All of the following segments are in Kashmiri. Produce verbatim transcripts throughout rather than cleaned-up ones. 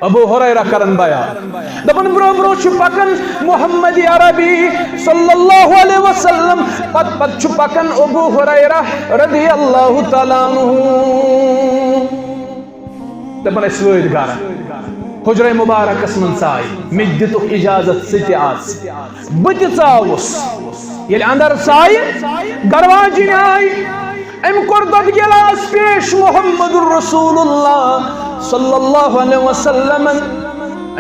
ابو ہریرہ کرن بیان۔ دپان، برونٛہہ برونٛہہ چھُ پکان محمد عربی صلی اللہ علیہ وسلم، پتہٕ پتہٕ چھُ پکان ابو ہریرہ رضی اللہ تعالیٰ عنہ۔ دپان، أسۍ وٲتۍ گرٕ، حجرے مبارکس منٛز ژایہِ، مےٚ تہِ دِتُکھ اجازت، ژٕ تہِ اژ۔ بہٕ تہِ ژاوُس۔ ییٚلہِ اندر ژایہِ، دروازٕ کِنۍ آیہِ، أمۍ کوٚر دۄدٕ گِلاس پیش محمد رسول اللہ صلی اللہ علیہ وسلم۔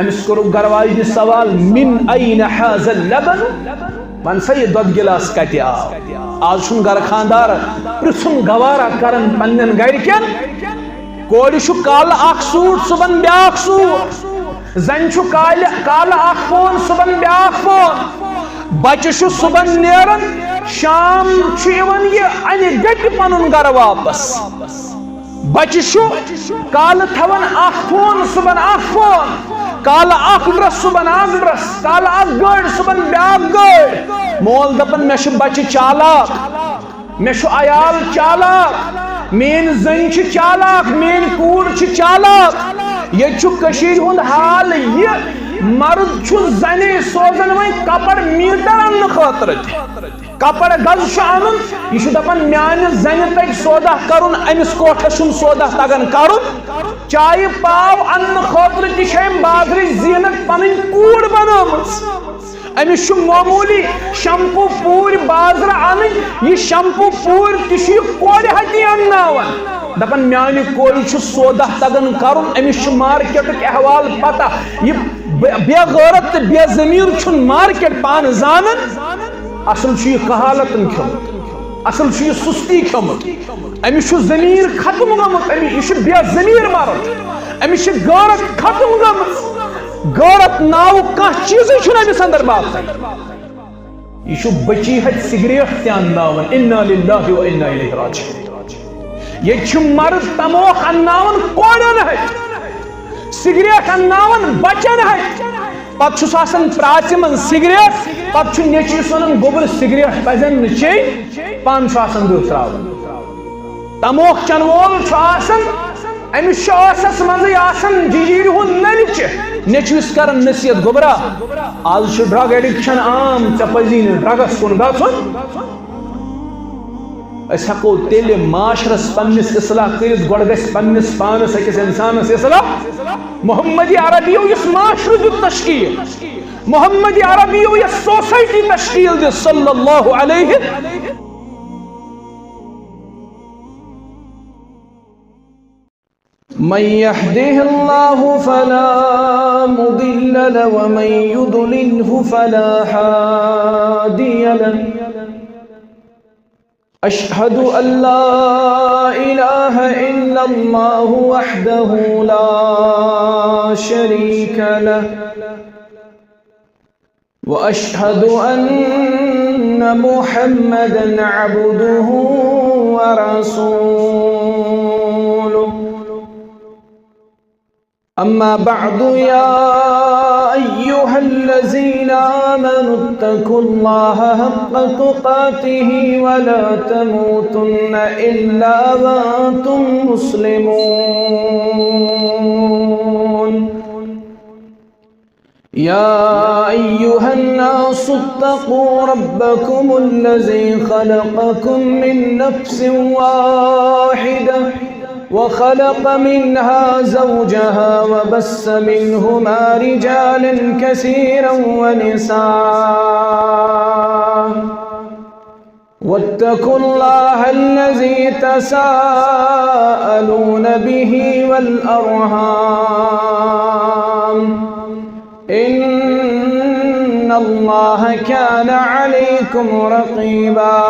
أمِس کوٚرُکھ گرٕ واجنہِ سوال، "من أين هذا اللبن؟" وَن سا، یہِ دۄدٕ گِلاس کَتہِ آو؟ آز چھُنہٕ گرٕ خانٛدار پرٛژھُن گوارا کران پننٮ۪ن گرِکٮ۪ن۔ کورِ چھُ کالہٕ اکھ سوٗٹ، صُبحن بیٛاکھ سوٗٹ۔ زَنہِ چھُ کالہِ، کالہٕ اکھ فون، صُبحن بیٛاکھ فون۔ بَچہٕ چھُ صُبحن نیران، شام چھُ یِوان یہِ اَنہِ گَٹہِ پَنُن گَرٕ واپَس۔ بَچہٕ چھُ کالہٕ تھاوان اکھ فون، صُبحن اکھ فون، کالہٕ اکھ ڈرٛس، صُبحن اکھ ڈرٛس، کالہٕ اکھ گٲڑۍ، صُبحن بیٛاکھ گٲڑۍ۔ مول دَپان، مےٚ چھُ بَچہٕ چالاک۔ مےٚ چھُ عیال چالاک، میٲنۍ زٔنۍ چھِ چالاک، میٲنۍ کوٗر چھِ چالاک۔ ییٚتہِ چھُ کٔشیٖرِ ہُنٛد حال یہِ، مرد چھُ زَنے سوزان وۄنۍ کپر میٖٹر اَننہٕ خٲطرٕ تہِ۔ کپر گز چھُ اَنُن، یہِ چھُ دَپان، میانہِ زَنہِ تَگہِ سودا کَرُن، أمِس کوٹھس چھُنہٕ سودا تَگان کَرُن۔ چایہِ پاو اَننہٕ خٲطرٕ تہِ چھِ أمۍ بازرٕچ زیٖنت پَنٕنۍ کوٗر بَنٲومٕژ۔ أمِس چھُ معموٗلی شمپوٗ پوٗرۍ بازرٕ اَنٕنۍ، یہِ شمپوٗ پوٗرۍ تہِ چھُ یہِ کورِ ہتی اَنناوان۔ دَپان، میٛانہِ کورِ چھُ سودا تَگان کَرُن، أمِس چھُ مارکیٹُک احوال پَتہ۔ یہِ بے، بے غٲرت تہٕ بے ضمیٖر چھُنہٕ مارکیٹ پانہٕ زانان۔ اَصٕل چھُ یہِ کہالتَن کھیوٚمُت، اَصٕل چھُ یہِ سُستی کھیوٚمُت۔ أمِس چھُ ضمیٖر ختم گوٚمُت، أمِس، یہِ چھُ بے ضمیٖر مَرُن، أمِس چھِ غٲرت ختم گٔمٕژ۔ غٲرت ناوُک کانٛہہ چیٖزٕے چھُنہٕ أمِس اندر باقٕے۔ یہِ چھُ بٔچی ہتہِ سگریٹ تہِ انناوان۔ انا للہ و انا الیہ راجعون۔ ییٚتہِ چھُ مرد تموکھ انناوان کورٮ۪ن ہتہِ، سگریٹ انناوان بچن ہتہِ۔ پتہٕ چھُس آسان پرٛاژِ منٛز سگریٹ، پتہٕ چھُ نیٚچوِس ونان، "گوٚبُر، سگریٹ پزن نہٕ چیٚنۍ"، پانہٕ چھُ آسان دٕہ ترٛاوان۔ تموکھ چٮ۪ن وول چھُ آسان، أمِس چھُ ٲسَس منٛزٕے آسان جِجیٖرِ ہُنٛد نٔلچہِ۔ نیٚچوِس کران نصیحت، "گوٚبرا، آز چھُ drug addiction عام، ژےٚ پَزی نہٕ ڈرگس کُن گژھُن۔" أسۍ ہٮ۪کو تیٚلہِ معاشرس پننِس اصلاح کٔرِتھ، گۄڈٕ گژھِ پننِس پانس أکِس انسانس اصلاح۔ محمد عربی یو یُس معاشرٕ دیُت تشکیل، محمد عربی یو یۄس سوسائٹی تشکیل دِژ، صلی اللہ علیہ۔ من يهده الله فلا مضل له ومن يضلله فلا هادي له. أشهد أن لا إله إلا الله وحده لا شريك له، وأشهد أن محمدا عبده ورسوله. أما بعد، يا أيها الذين آمنوا اتقوا الله حق تقاته ولا تموتن إلا وأنتم مسلمون. يا أيها الناس اتقوا ربكم الذي خلقكم من نفس واحدة وخلق منها زوجها وبث منهما رجالا كثيرا ونساء، واتقوا الله الذي تساءلون به والأرحام، إن الله كان عليكم رقيبا.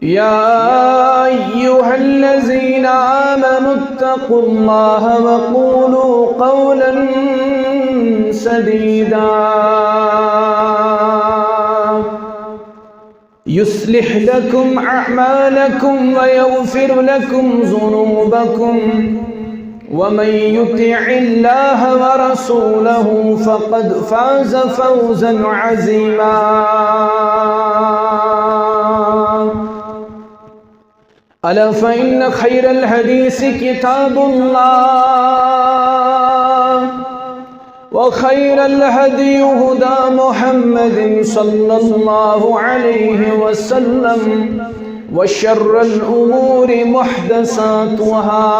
يا أيها الذين آمنوا اتقوا الله وقولوا قولا سديدا، يصلح لكم أعمالكم ويغفر لكم ذنوبكم، ومن يطع الله ورسوله فقد فاز فوزا عظيما. ألا فإن خير الحديث كتاب الله، وخير الهدي هدى محمد صلى الله عليه وسلم، وشر الأمور محدثاتها،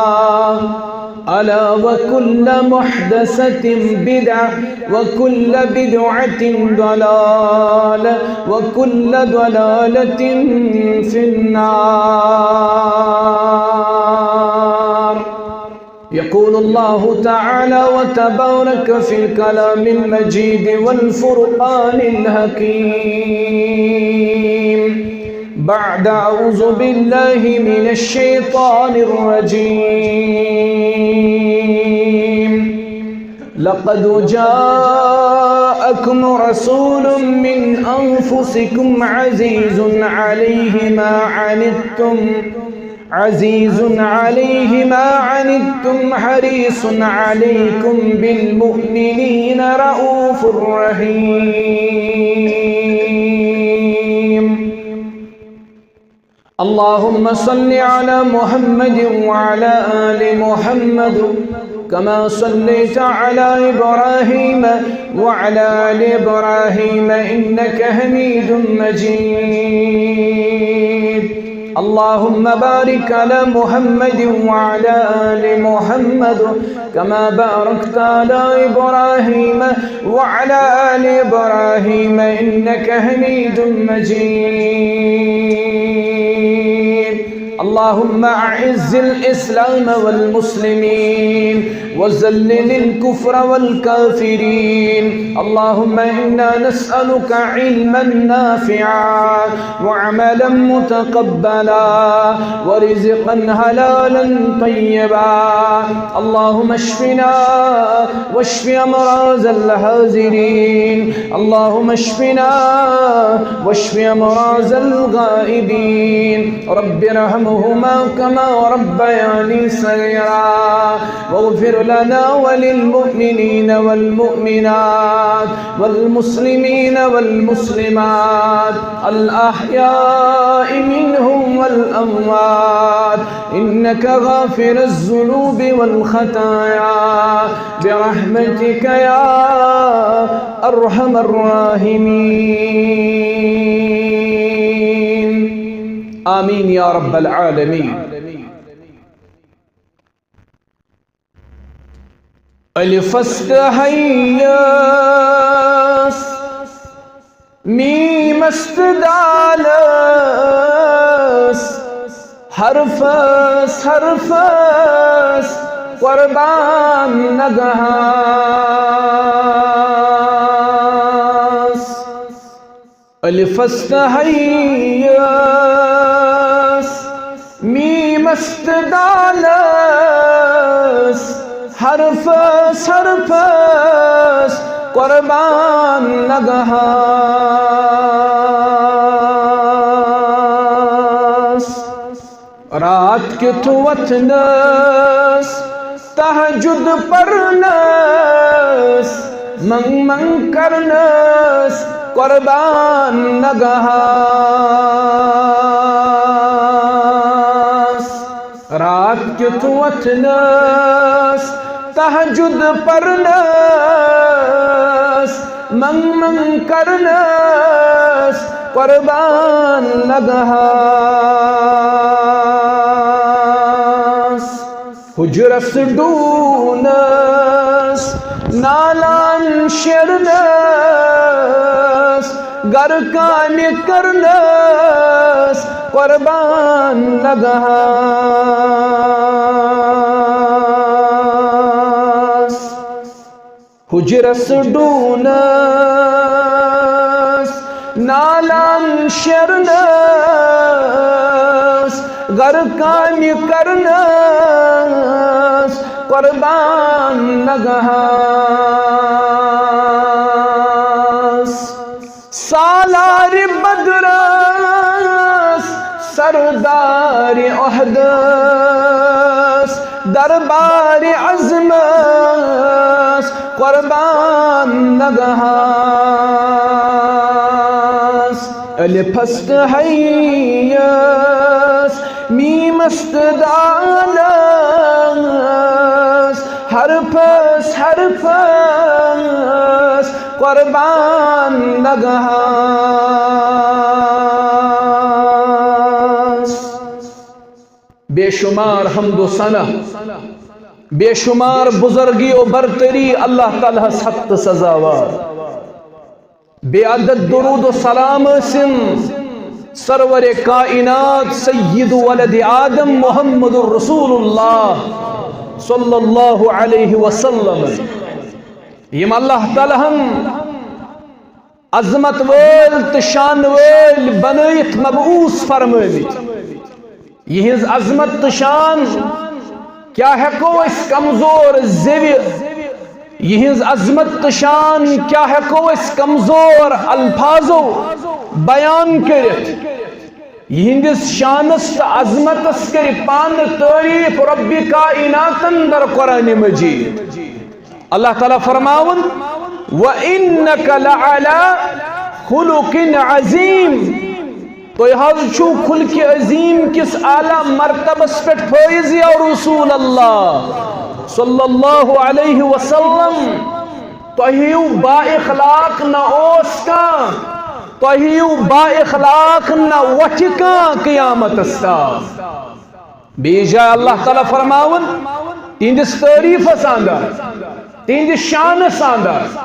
ألا وكل محدثة بدعة، وكل بدعة ضلالة، وكل ضلالة في النار. يقول الله تعالى وتبارك في الكلام المجيد والفرقان الحكيم، بعد أعوذ بالله من الشيطان الرجيم. لقد جاءكم رسول من أنفسكم عزيز عليه ما عنتم، عزيز عليه ما عنتم حريص عليكم بالمؤمنين رءوف رحيم. اللهم صل على محمد وعلى آل محمد كما صليت على إبراهيم وعلى آل إبراهيم إنك حميد مجيد. اللهم بارك على محمد وعلى آل محمد كما باركت على إبراهيم وعلى آل إبراهيم إنك حميد مجيد. اللهم أعز الإسلام والمسلمين وذلل الكفر والكافرين. اللهم إنا نسألك علما نافعا وعملا متقبلا ورزقا حلالا طيبا. اللهم اشفنا واشف أمراض الحاضرين. اللهم اشفنا واشف أمراض الغائبين. رب ارحمهما كما ربياني صغيرا. واغفر لنا وللمؤمنين والمؤمنات والمسلمين والمسلمات الأحياء منهم والأموات إنك غافر الذنوب والخطايا برحمتك يا أرحم الراحمين. آمين يا رب العالمين. الفس تہٕ ہیَس، میمس تہٕ دالس، حرفس حرفس قربان نگہس۔ الفس تہٕ ہیَس، میمس تہٕ دالس، حرفس حرفس قربان نگہس۔ رات کیُتھ وۄتھنس، تہجد پرنس، منگ منگ کرنس قربان نگہس۔ رات کیُتھ وۄتھنس، تہجد پرنس، منگ منگ کرنس قربان نگہس۔ حجرس ڈونس، نالان شیرنس، گرٕ کامہِ کرنس قربان نگہس۔ حجرس ڈونس، نالان شیرنس، گرٕ کامہِ کرنس قربان نگہس۔ سالار بدرس، سردار احدس، دربار عظمس قربان نگہس۔ الفس تہٕ ہیَس، میٖمس تہٕ دالس، حرفس حرفس قربان لگہس۔ بے شمار حمد و ثنا، بے شمار بزرگی و برتری اللہ تعالیٰ ہس حق تہٕ سزاوار۔ بے عدد درود و سلام ٲسِن سرور کائنات سید ولد آدم محمد رسول اللہ صلی اللہ علیہ وسلم، یِم اللہ تعالیٰ ہن عظمت وٲلۍ تہٕ شان وٲلۍ بنٲیِتھ مبعوث فرمٲومٕتۍ۔ یِہنٛز عظمت تہٕ شان کیٛاہ ہٮ۪کو أسۍ کمزور زیوِ، یِہنٛز عظمت تہٕ شان کیٛاہ ہٮ۪کو أسۍ کمزور الفاظو بیان کٔرِتھ؟ یِہنٛدِس شانس تہٕ عظمتس کٔرِ پانہٕ تعریف رب کائناتن در قرآن مجید۔ اللہ تعالیٰ فرماوُن، وَإِنَّكَ لَعَلَى خُلُقٍ عَظِيمٍ۔ تُہۍ حظ چھِو خلقِ عظیم کِس اعلیٰ مرتبس پٮ۪ٹھ فٲیِض یا رسول اللہ صلی اللہ علیہ وسلم۔ تۄہہِ ہیوٗ با اخلاق نہ اوس کانٛہہ، تۄہہِ ہیوٗ با اخلاق نہ وۄتھِ کانٛہہ قیامتس تام۔ بیٚیِس جایہِ اللہ تعالیٰ فرماوُن، تِہنٛدِس تعریٖفس اندر، تِہنٛدِس شانس اندر،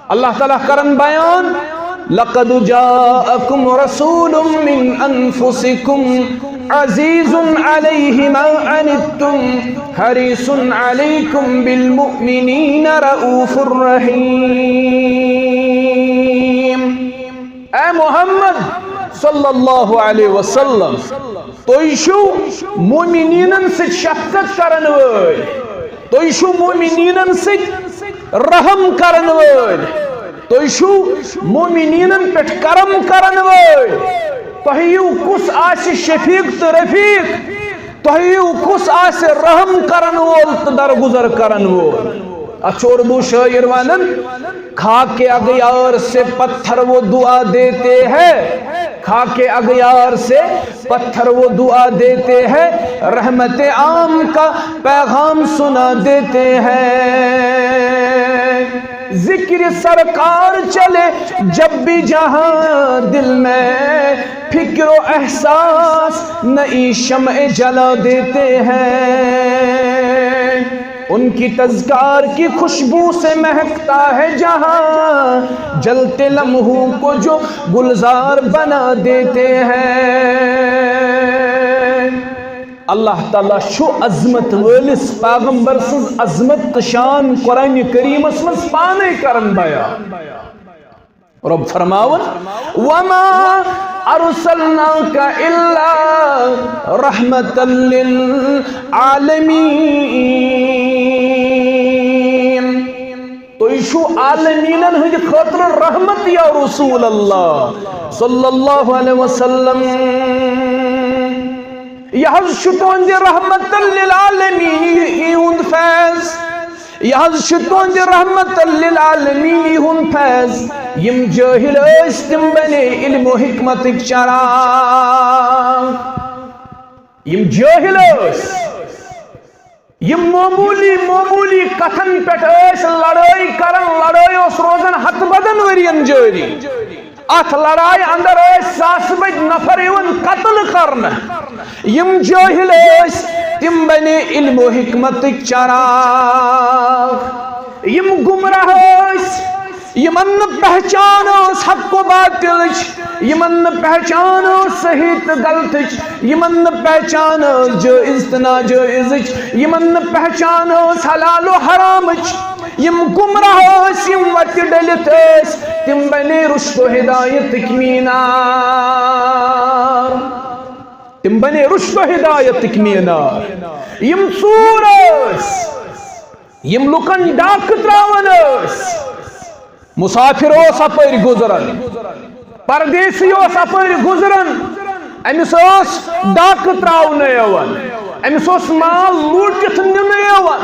اللہ تعالیٰ کرن بیان، لقد جاءكم رسول من انفسكم عزيز عليه ما عنتم حريص عليكم بالمؤمنين رؤوف رحيم۔ اے محمد صلی اللہ علیہ وسلم، تُہۍ چھِو مومنیٖنن سۭتۍ شفقت کرن وٲلۍ، تُہۍ چھِو مومنیٖنن سۭتۍ رحم کرن وٲلۍ، تُہۍ چھِو مومنیٖنن پٮ۪ٹھ کرم کرن وٲلۍ۔ تۄہہِ ہیوٗ کُس آسہِ شفیق تہٕ رفیق؟ تۄہہِ ہیوٗ کُس آسہِ رحم کرن وول تہٕ درگُزر کرن وول؟ اتھ چھُ اردو شٲعر ونان، خاک اغیار سے پتھر وہ دعا دیتے ہیں، خاک اغیار سے پتھر وہ دعا دیتے ہیں، رحمت عام کا پیغام سنا دیتے ہیں۔ ذکر سرکار چلے جب بھی جہاں، دل میں فکر و احساس نئی شمع جلا دیتے ہیں۔ ان کی تذکار کی خوشبو سے مہکتا ہے جہاں، جلتے لمحوں کو جو گلزار بنا دیتے ہیں۔ اللہ تعالیٰ چھُ عظمت وٲلِس پیغمبر سٕنٛز عظمت تہٕ شان قرآن کریٖمس منٛز پانے کران بیان۔ رب فرماوان، وما ارسلناک الا رحمتا للعالمین۔ تُہۍ چھِو عالمیٖنن ہٕنٛدِ خٲطرٕ رحمت یا رسول اللہ صلی اللہ علیہ وسلم۔ یہِ حظ چھُ تُہنٛدِ رحمت للعالمین یِہُنٛد فیض۔ یہِ حظ چھُ تُہنٛدِ رحمت للعالمین ہُنٛد فیض۔ یِم جٲہِل ٲسۍ، تِم بنے علم و حکمتٕکۍ چراغ۔ یِم جٲہِل ٲسۍ، یِم معموٗلی معموٗلی کتھن پٮ۪ٹھ ٲسۍ لڑٲے کران، لڑٲے اوس روزان ہتہٕ بدن ؤرین جٲری۔ اتھ لڑایہِ اندر ٲسۍ ساسہٕ بٔدۍ نفر یِوان قتل کرنہٕ۔ یِم جٲہِل ٲسۍ، تِم بنے علم و حکمتٕکۍ چراغ۔ یِم گمراہ ٲسۍ، یِمن نہٕ پہچان ٲس حق و باطلٕچ، یِمن نہٕ پہچان ٲس صحیح تہٕ غلطٕچ، یِمن نہٕ پہچان ٲس جٲیز تہٕ ناجٲیزٕچ، یِمن نہٕ پہچان ٲس حلال و حرامٕچ۔ یِم گمراہ ٲسۍ، یِم وتہِ ڈٔلِتھ ٲسۍ، تِم بنے رشد و ہدایتٕکۍ مینار۔ تِم بنے رشد و ہدایتٕکۍ مینار۔ یِم ژوٗر ٲسۍ، یِم لُکن ڈاکہٕ تراوان ٲسۍ۔ مسافر اوس اپٲرۍ گُزران، پردیسی اوس اپٲرۍ گُزران، أمِس ٲس ڈاکہٕ تراونہٕ یِوان، أمِس اوس مال لوٗٹِتھ نِنہٕ یِوان۔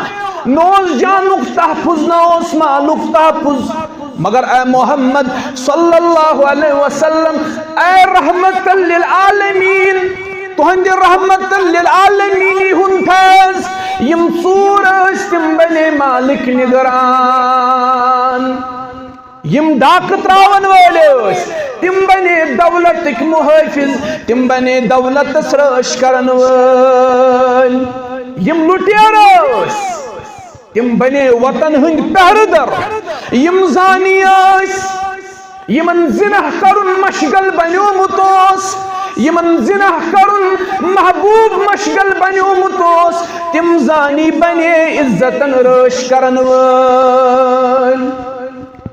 نوز جانُک تحفظ نہ اوس مالُک تحفظ۔ مگر اے محمد صلی اللہ علیہ وسلم، اے رحمت للعالمین، تُہنٛدِ رحمت للعالمینی ہُنٛد فیض۔ یِم ژوٗر ٲسۍ، تِم بنے مالک نگران۔ یِم ڈاکہٕ تراون وٲلۍ ٲسۍ، تِم بنے دولتٕکۍ محٲفظ، تِم بنے دولتس رٲچھ کرن وٲلۍ۔ یِم لُٹیرٕ ٲسۍ، تِم بنے وطن ہٕنٛدۍ پہرٕ در۔ یِم زانی ٲسۍ، یِمن زِناہ کرُن مشغل بنیومُت اوس، یِمن زِناہ کرُن محبوب مشغل بنیومُت اوس، تِم زانی بنے عزتن رٲچھ کرن وٲلۍ۔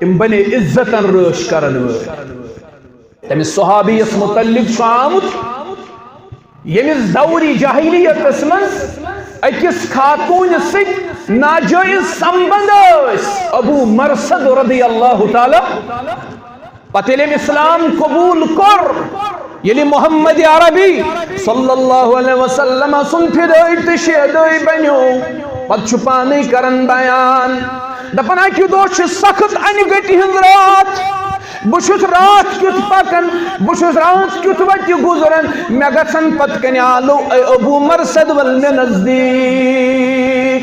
تِم بنے عزتن رٲچھ کرن وٲلۍ۔ تٔمِس صحابیَس مُتعلِق چھُ آمُت، ییٚمِس دورِ جاہلیتَس منٛز أکِس خاتوٗنہِ سۭتۍ ناجٲیِز سمبند ٲسۍ، ابو مرثد رضی اللہ تعالیٰ۔ پتہٕ ییٚلہِ أمۍ اسلام قبوٗل کوٚر، ییٚلہِ محمد عربی صلی اللہ علیہ وسلم سُنٛد فدٲے تہٕ شیدٲے بنیو، پتہٕ چھُ پانے کران بیان، دپان، اکہِ دۄہ چھِ سخت انہِ گٹہِ ہٕنٛز راتھ، بہٕ چھُس راتھ کیُتھ پکان، بہٕ چھُس راتھ کیُتھ وتہِ گُزران، مےٚ گژھن پتہٕ کنہِ آلو، اے ابو مرثد، ول مےٚ نزدیٖک،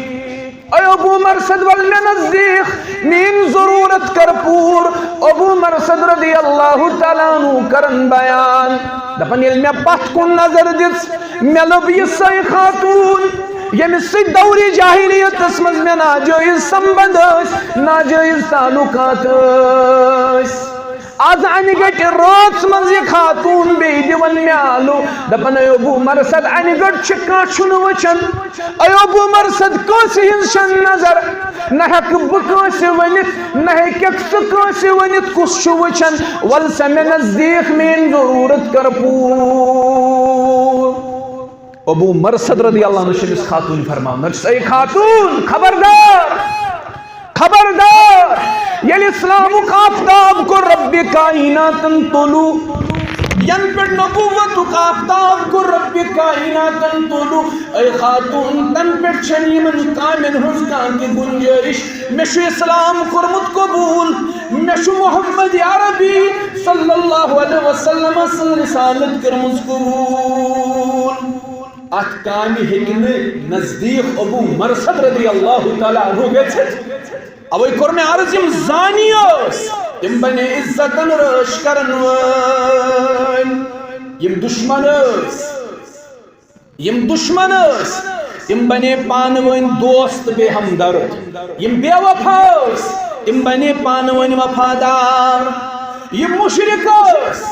اے ابو مرثد، ول مےٚ نزدیٖک، میٲنۍ ضروٗرت کر پوٗر۔ ابو مرثد رضی اللہ تعالیٰ عنہ کران بیان، دپان، ییٚلہِ مےٚ پتھ کُن نظر دِژ، مےٚ لٔب یہِ سۄے خاتوٗن، ییٚمِس سۭتۍ دورِ جاہلیتس منٛز مےٚ ناجٲیز سمبند ٲسۍ، ناجٲیز تعلقات ٲسۍ۔ از انہِ گٹہِ رٲژ منٛز یہِ خاتوٗن بیٚیہِ دِوان مےٚ آلو، دپان، اے ابو مرثد، انہِ گٔٹ چھِ، کانٛہہ چھُنہٕ وٕچھان۔ اے ابو مرثد، کٲنٛسہِ ہٕنٛز چھَنہٕ نظر، نہ ہٮ۪کہٕ بہٕ کٲنٛسہِ ؤنِتھ، نہ ہیٚکَکھ ژٕ کٲنٛسہِ ؤنِتھ کُس چھُ وٕچھان۔ وَل سا مےٚ نزدیٖک، میٛٲنۍ ضروٗرت کر پوٗر۔ ابو مرثد رضی اللہ عنہ چھُ أمِس خاتوٗن فرماوان، دَپان چھُس، اے خاتوٗن، خبردار، خبردار، ییٚلہِ اسلامُک آفتاب کوٚر ربِ کائناتن طلوع، ینہٕ پٮ۪ٹھ نبوتُک آفتاب کوٚر ربِ کائناتن طلوع، اے خاتوٗن، تنہٕ پٮ۪ٹھ چھَنہٕ یِمن کامٮ۪ن ہٕنٛز کانٛہہ تہِ گُنجٲیِش۔ مےٚ چھُ اسلام کوٚرمُت قبوٗل، مےٚ چھُ محمد عربی صلی اللہ علیہ وسلم سٕنٛز رسالت کٔرمٕژ قبوٗل۔ اتھ کامہِ ہیٚکہِ نہٕ نزدیٖک ابو مرثد رضی اللہ تعالیٰ عنہ گٔژھِتھ۔ اوے کوٚر مےٚ عرض، یِم زانی ٲسۍ، تِم بنے عزتن رٲچھ کرن وٲلۍ۔ یِم دُشمن ٲسۍ، یِم دُشمن ٲسۍ، تِم بنے پانہٕ وٲنۍ دوست بیٚیہِ ہمدرد۔ یِم بے وفا ٲسۍ، تِم بنے پانہٕ وٲنۍ وفادار۔ یِم مُشرِک ٲسۍ،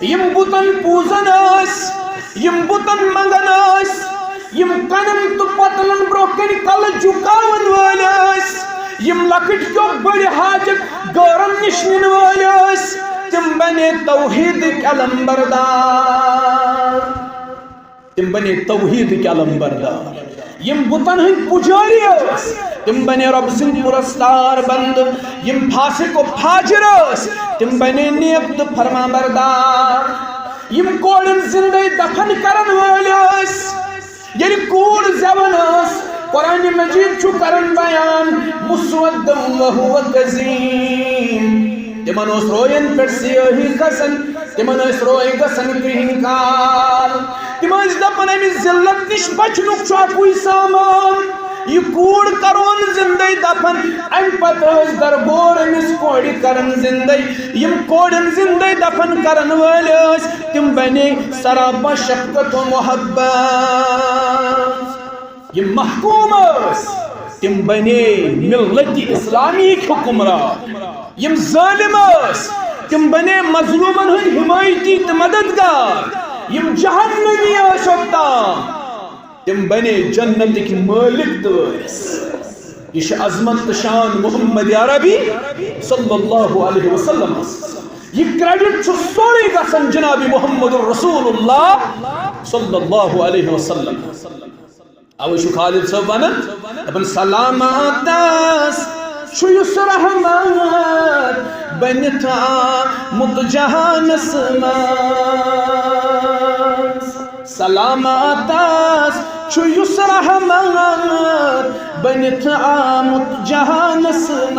یِم بُتن پوٗزن ٲسۍ، یِم بُتن منٛگن ٲسۍ، یِم کنن تہٕ پۄتلن برٛونٛہہ کنہِ کلہٕ جُکاون وٲلۍ ٲسۍ، یِم لۄکٕٹۍ کیو بٔڑۍ حاجت غٲرن نِش نِنہٕ وٲلۍ ٲسۍ، تِم بنے توحیدٕکۍ علمبردار۔ تِم بنے توحیدٕکۍ علمبردار۔ یِم بُتن ہٕنٛدۍ پُجٲری ٲسۍ، تِم بنے رۄب سٕنٛدۍ پُرستار بندٕ۔ یِم فاسق و فاجر ٲسۍ، تِم بنے نیک تہٕ فرمانبردار۔ یِم کورٮ۪ن زِندَے دفن کرن وٲلۍ ٲسۍ۔ ییٚلہِ کوٗر زٮ۪وان ٲس، قرآن مجید چھُ کران بیان، مسودًا وهو كظيم۔ تِمن اوس روین پٮ۪ٹھ سیٲہی کھسان، تِمن ٲسۍ روے گژھان کرٛہِنۍ کال۔ تِم ٲسۍ دپان، امہِ ذلت نِش بچنُک چھُ اکُے سامان۔ یہِ کوٗر کرون زندے دفن، امہِ پتہٕ ٲسۍ درگور أمِس کورِ کران زندے۔ یِم کورٮ۪ن زندے دفن کرن وٲلۍ ٲسۍ، تِم بنے سراپا شفقت و محبت۔ یِم محکوم ٲسۍ، تِم بنے ملت اسلامی حکمران۔ یِم ظٲلم ٲسۍ، تِم بنے مظلومن ہٕنٛدۍ حمایتی تہٕ مددگار۔ یِم جہنمی ٲسۍ اوٚتام، تِم بنے جنتٕکۍ مٲلک تہٕ وٲرث۔ یہِ چھِ عظمت تہٕ شان محمد عربی صلی اللہ علیہ وسلم۔ یہِ credit چھُ سورُے گژھان جناب محمد رسول اللہ صلی اللہ علیہ وسلم۔ اوے چھُ خالد صٲب ونان، دپان، سلامتس چھُ یُس رحمت بٔنِتھ آمُت جہانس منٛز۔ سلامتس چھُ یُس رحمت بٔنِتھ آمُت جہانس منٛز۔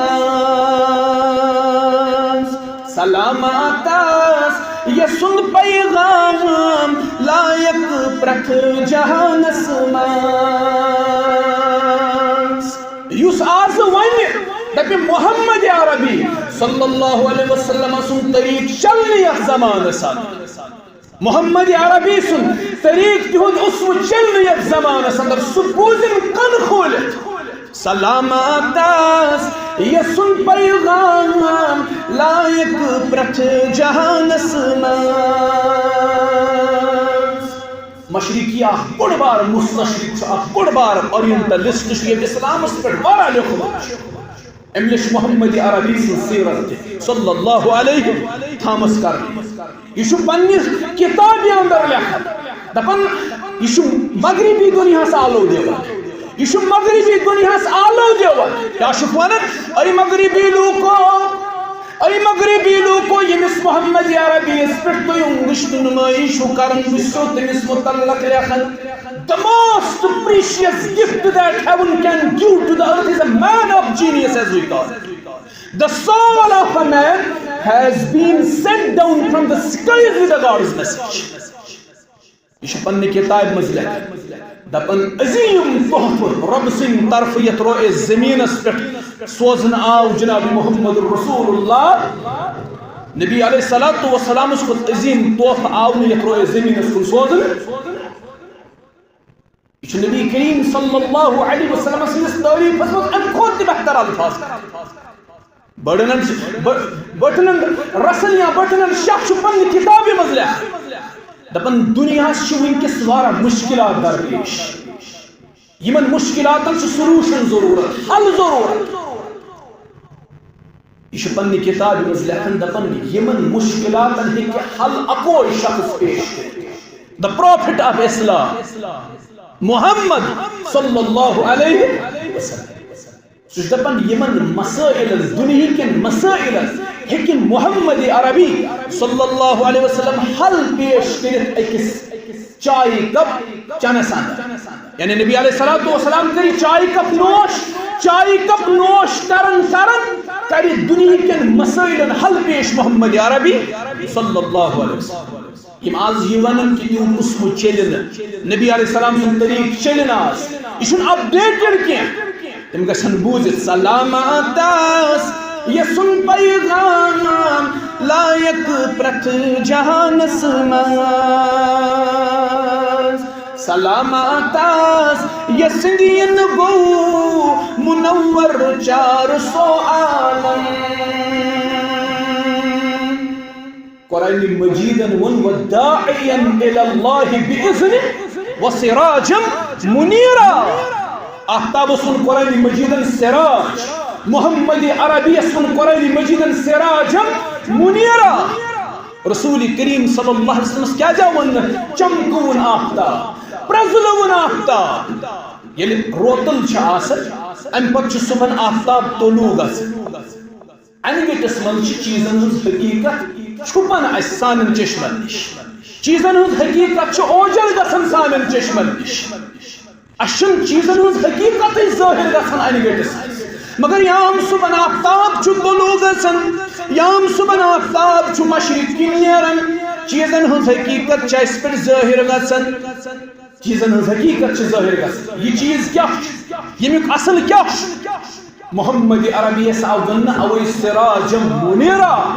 سلامتس یسُنٛد پیغام لایق پرٛٮ۪تھ جہانس منٛز۔ یُس آز ونہِ دپہِ محمد عربی صلی اللہ علیہ وسلم سُنٛد طریٖق چلنہٕ یتھ زمانس اندر، محمد عربی سُنٛد طریٖق تِہُنٛد اسوٕ چلنہٕ یتھ زمانس اندر، سُہ بوٗزِن کن کھوٗلِتھ۔ سلامت آس یسُنٛد پیغام لایق پرٛٮ۪تھ جہانس منٛز۔ مشرقی اکھ بوٚڑ بار مستشرق چھُ، اکھ بوٚڑ بار اورینٹلسٹ چھُ، ییٚمۍ اسلامس پٮ۪ٹھ واریاہ لیوٚکھمُت چھُ۔ أمۍ لیٚچھ محمد عربی سٕنٛز سیرت تہِ صلی اللہ علیہ تھامس کرنہٕ۔ یہِ چھُ پننہِ کتابہِ اندر لیکھان، دپان، یہِ چھُ مغربی دُنیاہس آلو دِوان، یہِ چھُ مغربی دُنیاہس آلو دِوان۔ کیٛاہ چھُکھ ونان؟ اے مغربی لوٗکو، اے مغربی لوٗکو، ییٚمِس محمد عربی یس پٮ۪ٹھ تُہۍ اُنگشت نمٲیی چھُو کران، بہٕ چھُسو تٔمِس متعلق لیکھان، the most precious gift that heaven can give to the earth is a man of genius, as we call it. The soul of a man has been sent down from the skies with the God's message. یہِ چھُ پننہِ کتابہِ منٛز لیکھان، دپان، عظیم تحفہٕ رۄب سٕنٛدِ طرفہٕ یتھ روئے زمینس پٮ۪ٹھ سوزنہٕ آو جناب محمد رسول اللہ۔ نبی علیہ الصلوۃ والسلامس کھۄتہٕ عظیم تحفہٕ آو نہٕ یتھ روئے زمینس کُن سوزنہٕ۔ یہِ چھُ نبی کریم صلی اللہ علیہ وسلم سٕنٛدِس تعریٖفس منٛز اَمہِ کھۄتہٕ تہِ بہتر الفاظ۔ بٔٹنن، بٔ-، بٔٹنن رسن یا بٔٹنن شاہ چھُ پننہِ کتابہِ منٛز لیکھان، دپان، دُنیاہس چھِ وٕنکیٚس واریاہ مشکلات درپیش۔ یِمن مشکلاتن چھُ سولوشن ضروٗرت، حل ضروٗرت۔ یہِ چھُ پننہِ کتابہِ منٛز لیکھان، دپان، یِمن مشکلاتن ہیٚکہِ حل اکوے شخص پیش کٔرِتھ۔ The Prophet of Islam، Mohammad صلی اللہ علیہ وسلم۔ سُہ چھُ دپان، یِمن مسٲیلن، دُنہیٖکٮ۪ن مسٲیلن ہیٚکہِ محمد عربی صلی اللہ علیہ وسلم حل پیش کٔرِتھ أکِس چایہِ کپ چنس اندر۔ یعنی نبی علیہ الصلوۃ والسلام کٔرِ چایہِ کپ نوش، چایہِ کپ نوش کرن کرن کرِ دُنہیٖکٮ۪ن مسٲیلن حل پیش محمد عربی صلی اللہ علیہ وسلم۔ یِم آز یہِ ونان کہِ تِہُنٛد اسوٕ چلہِ نہٕ، نبی علیہ السلام سُنٛد طریٖقہٕ چلہِ نہٕ آز، یہِ چھُنہٕ اپڈیٹڈ کینٛہہ۔ تِم گژھن بوٗزِتھ، سلامت آس یسُنٛد پیغام لایق پرٛٮ۪تھ جہانس منٛز۔ سلامت آس یسٕنٛدِ یِنہٕ گوٚو منور چار سو عالم۔ قرآن مجیدن ووٚن، "وداعیا الی اللہ باذنہ وسراجا منیرا۔" آفتابس ووٚن قرآن مجیدن سراج، محمد عربیس ووٚن قرآن مجیدن سراجا منیرا۔ رسول کریم صلی اللہ علیہ وسلمس کیازِ آو وننہٕ؟ چمکوُن آفتاب، پرزلوُن آفتاب۔ ییٚلہِ روتل چھِ آسان، امہِ پتہٕ چھُ صبحن آفتاب طلوع گژھان۔ انہِ گٔٹِس منٛز چھِ چیٖزن ہٕنٛز حقیٖقت چھُپان اسہِ سانٮ۪ن چشمن نِش۔ چیٖزن ہٕنٛز حقیٖقت چھِ اوجل گژھان سانٮ۪ن چشمن نِش۔ اسہِ چھُنہٕ چیٖزن ہٕنٛز حقیٖقتٕے ظٲہِر گژھان انہِ گٔٹِس منٛز۔ مگر یام صُبحن آفتاب چھُ طلوع گژھان، یام صُبحن آفتاب چھُ مشرق کِنۍ نیران، چیٖزن ہٕنٛز حقیٖقت چھِ اسہِ پٮ۪ٹھ ظٲہِر گژھان۔ چیٖزن ہٕنٛز حقیٖقت چھِ ظٲہِر گژھان۔ یہِ چیٖز کیٛاہ چھُ؟ ییٚمیُک اصل کیٛاہ چھُ؟ محمد عربی یس آو وننہٕ اوے سراجم منیرا۔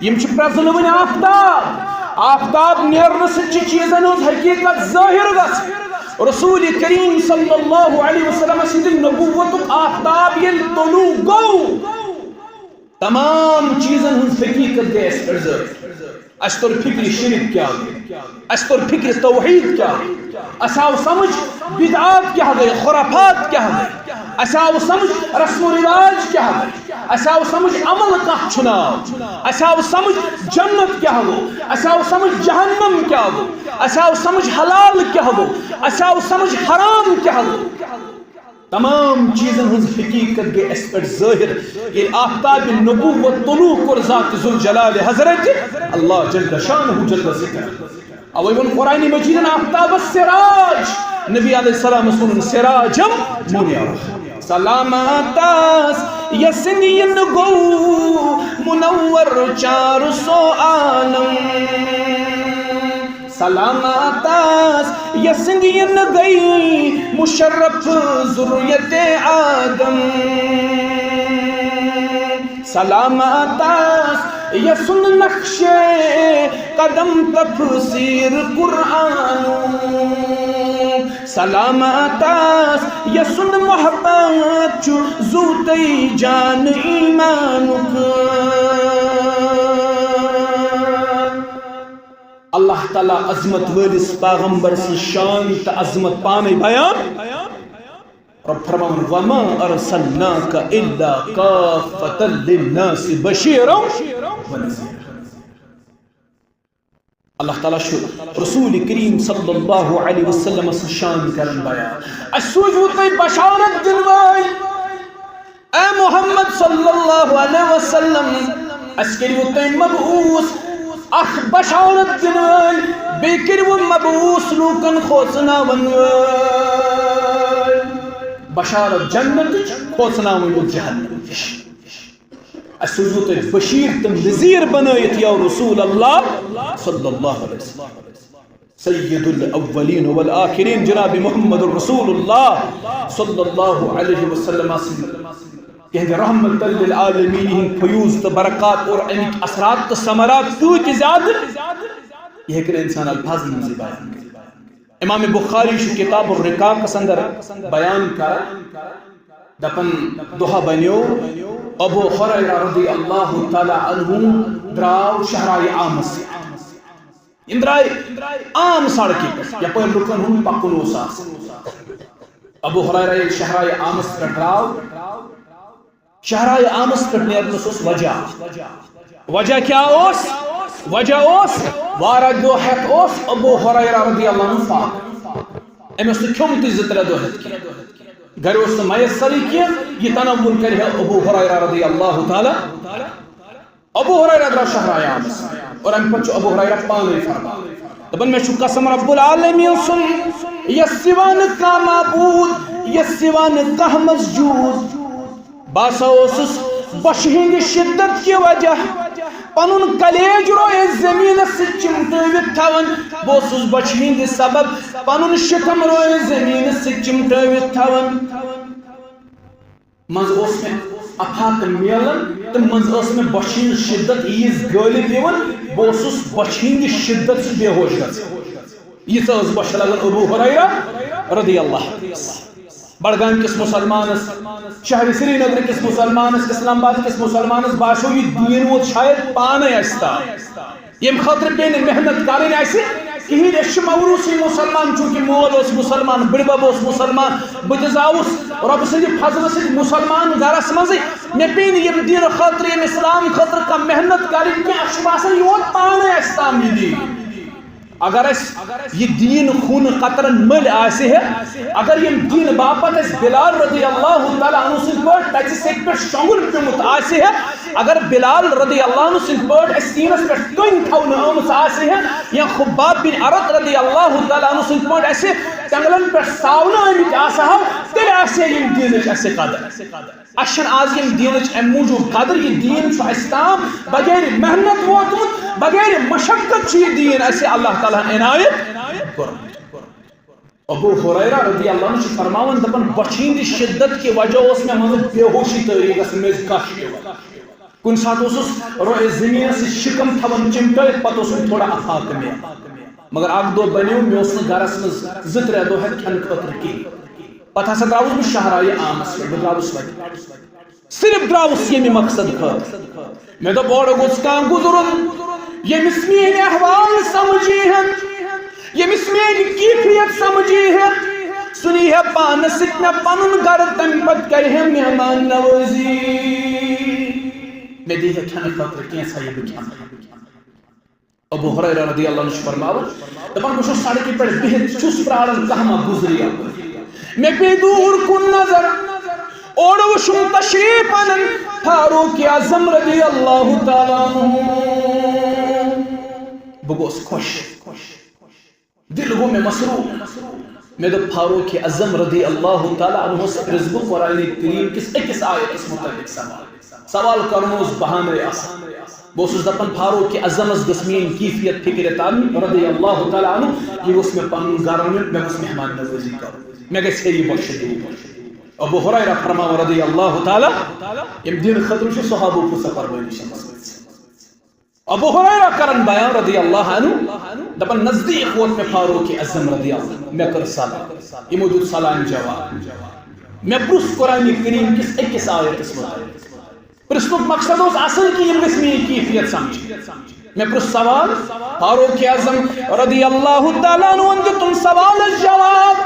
یِم چھِ پرزلوٕنۍ آفتاب۔ آفتاب نیرنہٕ سۭتۍ چھِ چیٖزن ہٕنٛز حقیٖقت ظٲہِر گژھان۔ رسول کریم صلی اللہ علیہ وسلم سٕنٛدِ نبوتُک آفتاب ییٚلہِ طلوع گوٚو، تمام چیٖزن ہٕنٛز حقیٖقت گٔے اَسہِ پٮ۪ٹھ ظٲہِر۔ اَسہِ توٚر فِکرِ شِرک کیٛاہ گوٚو، اَسہِ توٚر فِکرِ توحیٖد کیٛاہ گوٚو، اَسہِ آو سمجھ بدعات کیٛاہ گٔے، خرافات کیٛاہ گٔے، اَسہِ آو سمجھ رسم و رواج کیٛاہ گٔے، اَسہِ آو سمجھ عمل کَتھ چھُ ناو، اَسہِ آو سمجھ جنت کیٛاہ گوٚو، اَسہِ آو سمجھ جہنم کیٛاہ گوٚو، اَسہِ آو سمجھ حلال کیٛاہ گوٚو، اَسہِ آو سمجھ حرام کیٛاہ گوٚو۔ تمام چیٖزن ہٕنٛز حقیٖقت گٔے اَسہِ پٮ۪ٹھ ظٲہِر، ییٚلہِ آفتابِ نبوت طلوع کوٚر ذات ذوالجلال حضرت اللہ جل شانہ جل ذکر۔ اوے ووٚن قرآن مجیدن آفتابس سراج، نبی علیہ السلامس ووٚنُن سراجم منیرا۔ سلامت آس یسٕنٛدِ یِنہٕ گوٚو منور چار سو عالم۔ سلامت آس یسٕنٛدِ یِنہٕ گٔے مشرف ذریت آدم۔ سلامت آس یسُنٛد نقشِ قدم تفسیر قرآنُک۔ سلامت آس یسُنٛد محبت چھُ زوٗتٕے جان ایمانُک۔ اللہ تعالیٰ عظمت وٲلِس پیغمبر سٕنٛز شان تہٕ عظمت پانے بیان۔ رب فرماوان، "وما ارسلناک الا کافة للناس بشیرا ونذیرا۔" اللہ تعالیٰ چھُ رسول کریم صلی اللہ علیہ وسلم سٕنٛز شان کران بیان۔ اسہِ سوٗزوٕ تۄہہِ بشارت دِنہٕ وٲلۍ، اے محمد صلی اللہ علیہ وسلم، اسہِ کٔرِوٕ تۄہہِ مبعوث اکھ بشارت دِنہٕ وٲلۍ، بیٚیہِ کٔرِوٕ مبعوث لوٗکن کھوژناون وٲلۍ۔ بشارت جنتٕچ، کھوژناوٕنۍ وول جہنمٕچ۔ اسہِ سوٗزوٕ تۄہہِ بشیٖر تہٕ نذیٖر بنٲیِتھ یا رسول اللہ صلی اللہ علیہ وسلم۔ سید الاولین والآخرین جناب محمد رسول اللہ صلی اللہ علیہ وسلم سٕنٛدِ تِہنٛدِ رحمت للعالمین ہٕنٛدۍ فیوض تہٕ برکات اور اَمِکۍ اثرات تہٕ ثمرات تۭتۍ زیادٕ، یہِ ہیٚکہِ نہٕ اِنسان الفاظن منٛزٕے بیان کٔرِتھ۔ امام بخاری چھُ کتاب الرقاقس اندر بیان کران، دپان، دۄہ بنیو، ابو ہریرہ رضی اللہ تعالیٰ عنہ درٛاو شہرائے عامس۔ یِم درٛاے عام سڑکہِ پٮ۪ٹھ، یپٲرۍ لُکن ہُنٛد پکُن اوس آسان۔ ابو ہریرہ ییٚلہِ شہرائے عامس پٮ۪ٹھ درٛاو، شہرائے عامس پٮ۪ٹھ نیرنس اوس وجہ۔ وجہ کیٛاہ اوس؟ وجہ اوس، واریاہ دۄہ ہٮ۪تھ اوس ابو ہریرہ رضی اللہ عنہ فاقہٕ۔ أمۍ اوس نہٕ کھیوٚمتُے زٕ ترٛےٚ دۄہ ہٮ۪تھ کینٛہہ۔ گرِ اوس نہٕ میسرٕے کینٛہہ، یہِ تناوُل کرِ ہا ابو ہریرہ رضی اللہ تعالیٰ۔ ابو ہریرہ درٛاو شہرائے عامس اور امہِ پتہٕ چھُ ابو ہریرہ پانے فرمان، دپان، مےٚ چھُ قسم رب العالمین سُنٛد، یس سوا نہٕ کانٛہہ معبود، یس سوا نہٕ کانٛہہ مسجود۔ بہٕ ہسا اوسُس بۄچھِ ہٕنٛدِ شدت کہِ وجہ پنُن کلیج رویس زمینس سۭتۍ چمٹٲوِتھ تھاوان۔ بہٕ اوسُس بۄچھِ ہٕنٛدِ سبب پنُن شکم رویس زمینس سۭتۍ چمٹٲوِتھ تھاوان۔ منٛزٕ اوس مےٚ افاقہٕ میلان تہٕ منٛزٕ ٲس مےٚ بۄچھِ ہٕنٛز شدت ییٖژ غٲلب یِوان، بہٕ اوسُس بۄچھِ ہٕنٛدِ شدت سۭتۍ بے ہوش گژھان۔ ییٖژاہ ٲس بۄچھِ لگان ابو ہریرہ رضی اللہ عنہ۔ بڈگام کِس مسلمانس، شہر سرینگر کِس مسلمانس، اسلام آباد کِس مسلمانس باسیو، یہِ دیٖن ووت شاید پانے اسہِ تام۔ ییٚمہِ خٲطرٕ پیٚیہِ نہٕ محنت کرٕنۍ اسہِ کِہیٖنۍ۔ أسۍ چھِ موروثی مسلمان، چوٗنٛکہِ مول اوس مسلمان، بٕڈبب اوس مسلمان، بہٕ تہِ زاوُس رۄبہٕ سٕنٛدِ فضلہٕ سۭتۍ مسلمان گرس منٛزٕے۔ مےٚ پیٚیہِ نہٕ ییٚمہِ دیٖنہٕ خٲطرٕ، ییٚمہِ اسلام خٲطرٕ کانٛہہ محنت کرٕنۍ کینٛہہ۔ اسہِ چھُ باسان، یہِ ووت پانے اسہِ تام یہِ دیٖن۔ اگر اسہِ یہِ دیٖن خوٗنہٕ قطرن مٔلۍ آسہِ ہے، اگر ییٚمہِ دیٖنہٕ باپتھ اسہِ بلال رضی اللہ تعالیٰ عنہ سٕنٛدۍ پٲٹھۍ تتہِ سیٚکہِ پٮ۪ٹھ شۄنٛگُن پیوٚمُت آسہِ ہے، اگر بلال رضی اللہ عنہ سٕنٛدۍ پٲٹھۍ اسہِ سیٖنس پٮ۪ٹھ کٔنۍ تھاونہٕ آمٕژ آسہِ ہے، یا خباب بن ارت رضی اللہ تعالیٰ عنہ سٕنٛدۍ پٲٹھۍ اسہِ تٮ۪نٛگلن پٮ۪ٹھ ساونہٕ آمٕتۍ آسہٕ ہو، تیٚلہِ آسہِ ہے ییٚمہِ دیٖنٕچ اسہِ قدر۔ اسہِ چھنہٕ آز ییٚمہِ دیٖنٕچ امہِ موٗجوٗب قدر، یہِ دیٖن چھُ اسہِ تام بغیر محنت ووتمُت، بغیر مشقت چھُ یہِ دیٖن اسہِ اللہ تعالیٰ ہن عنایت کوٚرمُت۔ ابو ہریرہ رضی اللہ عنہ چھُ فرماوان، دپان، بۄچھِ ہٕنٛدِ شدت کہِ وجہ اوس مےٚ منٛزٕ بے ہوشی طٲری گژھان، مےٚ ٲسۍ غش یِوان۔ کُنہِ ساتہٕ اوسُس رو-، زٔمیٖنَس سۭتۍ شِکَم تھاوان چِمٹٲوِتھ، پَتہٕ اوسُم تھوڑا اَتھاکہٕ مےٚ۔ مگر اَکھ دۄہ بَنیو، مےٚ اوس نہٕ گَرَس منٛز زٕ ترٛےٚ دۄہ ہٮ۪تھ کھٮ۪نہٕ خٲطرٕ کِہیٖنۍ۔ پَتہٕ ہسا درٛاوُس بہٕ شاہراہِ عامَس پٮ۪ٹھ، بہٕ درٛاوُس وَتہِ۔ صرف درٛاوُس ییٚمہِ مقصد خٲطرٕ۔ مےٚ دوٚپ، اورٕ گوٚژھ کانٛہہ گُزرُن، ییٚمِس میٛٲنۍ احوال سمجھی ہن، ییٚمِس میٛٲنۍ کیفیت سمجھی ہن، سُہ نی ہے پانس سۭتۍ مےٚ پنُن گرٕ، تمہِ پتہٕ کرِ ہے مہمان نوٲزی۔ مےٚ دی ہے کھٮ۪نہٕ خٲطرٕ کینٛژھا، یہِ بہٕ کھٮ۪مہٕ۔ ابو ہریرہ رضی اللہ عنہ چھُ فرماوان، دپان، بہٕ چھُس سڑکہِ پٮ۪ٹھ بِہِتھ، چھُس پراران کانٛہہ ما گُزرِ یپٲرۍ۔ مےٚ پیٚیہِ دوٗر کُن نظر، اورٕ وٕچھُم تشریف انان فاروق اعظم رضی اللہ تعالیٰ عنہ۔ بہٕ گوس خۄش، دل گوٚو مےٚ مسرور۔ مےٚ دوٚپ فاروق اعظم رضی اللہ تعالیٰ عنہس پرٛژھ بہٕ قرآن کریم کِس أکِس آیتس متعلق سوال۔ سوال کرُن اوس بہانَے آسان۔ بہٕ اوسُس دپان فاروق اعظمس گٔژھ میٲنۍ کیفیت فکرِ ترٕنۍ رضی اللہ تعالیٰ عنہ، یہِ گوٚژھ مےٚ پنُن گرٕ نیُن، مےٚ گوٚژھ مہمان نوٲزی کرُن، مےٚ گژھِ ہے یہِ بۄچھِ دوٗر۔ ابو ہریرہ فرماوان رضی اللہ تعالیٰ، ییٚمہِ دین خٲطرٕ چھُ صحابو پھٕژ قربٲنی چھِ دِژمٕژ۔ ابو ہریرہ کران بیان رضی اللہ عنہ، دپان نزدیک ووت مےٚ فاروق اعظم رضی اللہ عنہ، مےٚ کٔر سلام، یِمو دیُت سلام جواب۔ مےٚ پرُژھ قرآن کریم کِس أکِس آیتس متعلق۔ پرژھنُک مقصد اوس اصل کہِ یِم گٔژھۍ میٲنۍ کیفیت سمجھٕنۍ۔ مےٚ پرُژھ سوال، فاروق اعظم رضی اللہ تعالیٰ عنہ دیُتُن سوالس جواب۔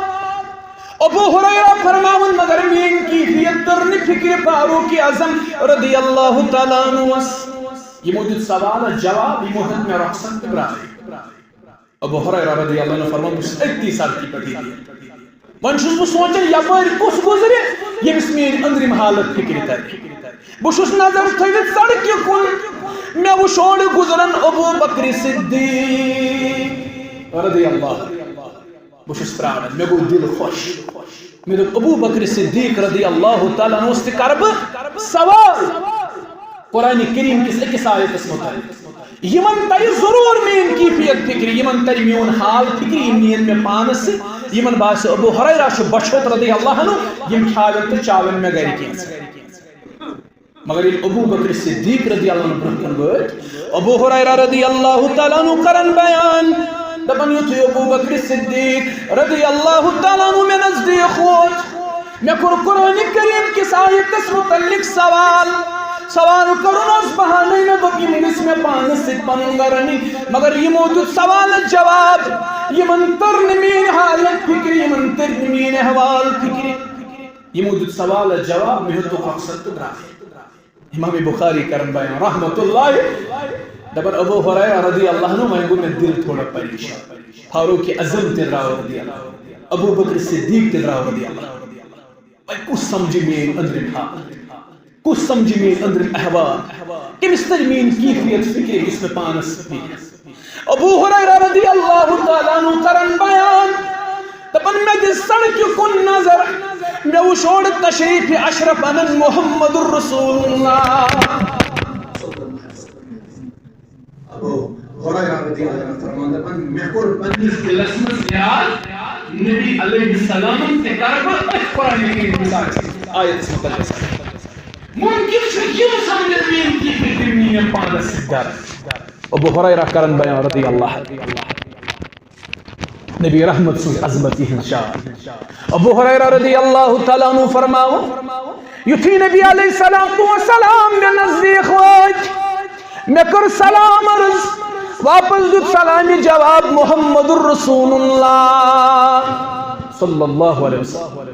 ابو ہریرہ فرماوان، مگر میٲنۍ کیفیت تٔر نہٕ فکرِ فاروق اعظم رضی اللہ تعالیٰ عنہس۔ یِمو دیُت سوالس جواب، یِمو ہیوٚت مےٚ رۄخصت تہٕ درٛاے۔ ابو ہریرہ رضی اللہ عنہ فرمان، بہٕ چھُس أتھی سڑکہِ پٮ۪ٹھ ییٚتہِ۔ وۄنۍ چھُس بہٕ سونٛچان، یپٲرۍ کُس گُزرِ، ییٚمِس میٲنۍ أنٛدرِم حالت فِکرِ ترِ۔ بہٕ چھُس نظر تھٲوِتھ سڑکہِ کُن، مےٚ وُچھ اورٕ گُزران ابو بکر صدیق رضی اللہ۔ بہٕ چھُس پرٛاران، مےٚ گوٚو دِل خۄش۔ مےٚ دوٚپ، ابو بکر صدیق رضی اللہ تعالیٰ عنہس تہِ کرٕ بہٕ سوال۔ قرآن کریم کِس أکِس آیتس متعلق۔ یِمن ترِ ضروٗر میٲنۍ کیفیت فِکرِ، یِمن ترِ میون حال فِکرِ، یِم نِین مےٚ پانس سۭتۍ۔ یِمن باسہِ ابو ہریرہ چھُ بۄچھِ ہوٚت رضی اللہ عنہ، یِم کھیاون تہٕ چاون مےٚ گرِ کینٛژھا۔ مگر ییٚلہِ ابو بکر صدیق رضی اللہ عنہ برونٛہہ کُن وٲتۍ، ابو ہریرہ رضی اللہ تعالیٰ عنہ کران بیان، دپان، یُتھُے ابو بکر صدیق رضی اللہ تعالیٰ عنہ مےٚ نزدیٖک ووت، مےٚ کوٚر قرآن کریم کِس آیتس متعلق سوال۔ سوال کرُن اوس بہانَے، مےٚ دوٚپ، یِم گٔژھۍ مےٚ پانَس سۭتۍ پَنُن گرٕ نِنۍ۔ مگر یِمو دیُت سوالَس جواب، یِمن تٔر نہٕ میٲنۍ حالت فِکرِ، یِمن تٔر نہٕ میٲنۍ احوال فِکرِ۔ یِمو دیُت سوالَس جواب، مےٚ ہیوٚتُکھ مقصد تہٕ درٛاے۔ امام بخاری کران بیان رحمت اللہ، دپان، ابو ہریرہ رضی اللہ عنہ، وۄنۍ گوٚو مےٚ دِل تھوڑا پریشان۔ فاروق اعظم تہِ درٛاو رضی اللہ، ابو بکر صدیق تہِ درٛاو رضی اللہ۔ وۄنۍ کُس سمجھِ میٲنۍ أنٛدرِم حال؟ کُس سمجھِ میٲنۍ أنٛدرِم احوال؟ کٔمِس ترِ میٲنۍ کیفیت فِکرِ، یُس مےٚ پانس فِکرِ؟ ابو ہریرہ رضی اللہ تعالیٰ عنہ کران بیان، دپان، مےٚ دِژ سڑکہِ کُن نظر، مےٚ وُچھ اورٕ تشریف اشرف انان محمد رسول اللہ۔ ابو ہریرہ رضی اللہ عنہ فرمان دپان، مےٚ کوٚر پننِس دِلس منٛز یاد، نبی علیہ السلام تہِ کرٕ بہٕ أتھۍ قرآن کریم کِس آیتس متعلق۔ ممکن چھُ یِم سمجھن میٲنۍ کہِ فِکرِ نِیہِ مےٚ پانس سۭتۍ گرٕ۔ ابو ہریرہ کران بیان رضی اللہ۔ نبی رحمت سٕنٛز عظمت، یِہٕنٛز شان۔ ابو ہریرہ رضی اللہ تعالیٰ عنہ فرماوان، یُتھُے نبی علیہ الصلوۃ والسلام مےٚ نزدیٖک وٲتۍ، مےٚ کٔر سلام عرض، واپس دیُت سلامہِ جواب محمد رسول اللہ صلی اللہ علیہ وسلم۔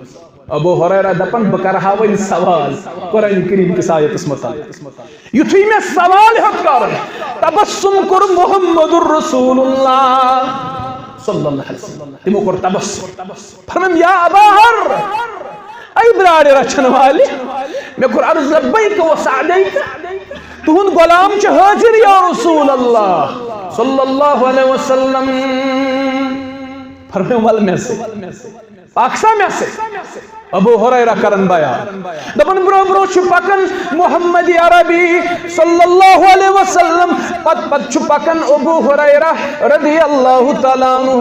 ابو ہریرہ دپان، بہٕ کرٕ ہا وۄنۍ سوال قرآن کریم کِس آیتس متعلق۔ یُتھُے مےٚ سوال ہیوٚت کرُن، تبسم کوٚر محمد رسول اللہ صلی اللہ علیہ وسلم۔ تِمو کوٚر تبسم۔ فرمٲیم، یا ابا ہر، اے برارِ رچھن والہِ، مےٚ کوٚر عرض، لبیک و سعدیک، تُہُنٛد غلام چھُ حٲضِر یا رسول اللہ صلی اللہ علیہ وسلم۔ فرمٲیم، ول مےٚ سۭتۍ۔ اکھ سا مےٚ سۭتۍ۔ ابو ہریرہ کران بیان۔ دپان، برونٛہہ برونٛہہ چھُ پکان محمد عربی صلی اللہ علیہ وسلم، پتہٕ پتہٕ چھُ پکان ابو ہریرہ رضی اللہ تعالیٰ عنہ۔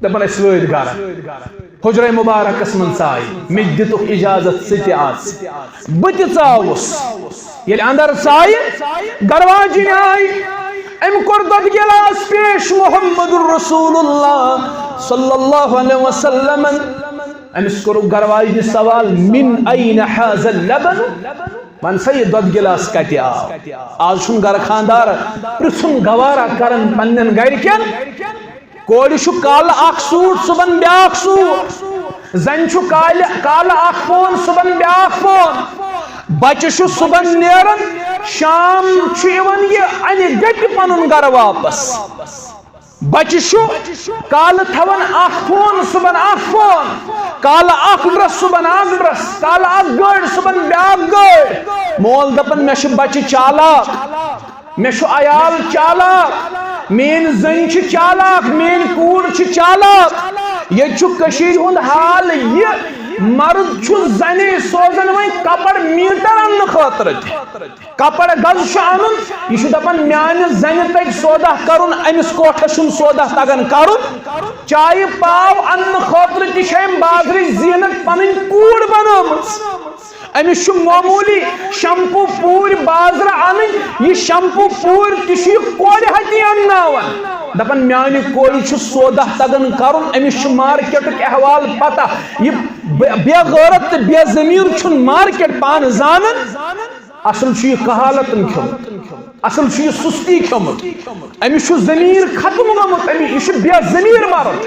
دپان، أسۍ وٲتۍ گرٕ۔ حجرہ مبارکس منٛز ژایہِ، مےٚ تہِ دِتُکھ اجازت، ژٕ تہِ اژ۔ بہٕ تہِ ژاوُس۔ ییٚلہِ اندر ژایہِ، گرواجِنۍ آیہِ، أمۍ کوٚر دۄدٕ گِلاس پیش محمد رسول اللہ صلی اللہ علیہ وسلمن۔ أمِس کوٚرُکھ گرواجنہِ سوال، من این هذا اللبن؟ وَن سا، یہِ دۄدٕ گِلاس کتہِ آو؟ آز چھُنہٕ گرٕ خاندار پرژھُن گوارا کران پننٮ۪ن گرِکٮ۪ن۔ کورِ چھُ کالہٕ اکھ سوٗٹ، صُبحن بیٛاکھ سوٗٹ۔ زَنہِ چھُ کالہِ، کالہٕ اکھ فون، صُبحن بیٛاکھ فون۔ بچہٕ چھُ صُبحن نیران، شام چھُ یِوان یہِ اَنہِ گَٹہِ پَنُن گَرٕ واپس۔ بچہٕ چھُ کالہٕ تھاوان اکھ فون، صُبحن اکھ فون، کالہٕ اکھ ڈرٛس، صُبحن اکھ ڈرٛس، کالہٕ اکھ گٲڑۍ، صُبحن بیٛاکھ گٲڑۍ۔ مول دَپان، مےٚ چھِ بچہٕ چالاک۔ مےٚ چھُ عیال چالاک، میٲنۍ زٔنۍ چھِ چالاک، میٲنۍ کوٗر چھِ چالاک۔ ییٚتہِ چھُ کٔشیٖرِ ہُنٛد حال یہِ، مرد چھُ زَنے سوزان وۄنۍ کپر میٖٹر اَننہٕ خٲطرٕ تہِ۔ کپر گز چھُ اَنُن، یہِ چھُ دَپان، میانہِ زَنہِ تَگہِ سودا کَرُن، أمِس کوٹھس چھُنہٕ سودا تَگان کَرُن۔ چایہِ پاو اَننہٕ خٲطرٕ تہِ چھِ أمۍ بازرٕچ زینت پَنٕنۍ کوٗر بَنٲومٕژ۔ أمِس چھُ معموٗلی شمپوٗ پوٗرۍ بازرٕ اَنٕنۍ، یہِ شمپوٗ پوٗرۍ تہِ چھُ یہِ کورِ ہَتی اَنناوان۔ دَپان، میانہِ کورِ چھُ سودا تَگان کَرُن، أمِس چھُ مارکیٹُک احوال پَتہ۔ یہِ بے، بے غٲرت تہٕ بے ضمیٖر چھُنہٕ مارکیٹ پانہٕ زانان۔ اصل چھُ یہِ کہالتن کھیوٚمُت، اصل چھُ یہِ سُستی کھیوٚمُت۔ أمِس چھُ ضمیٖر ختم گوٚمُت، أمِس، یہِ چھُ بے ضمیٖر مرد،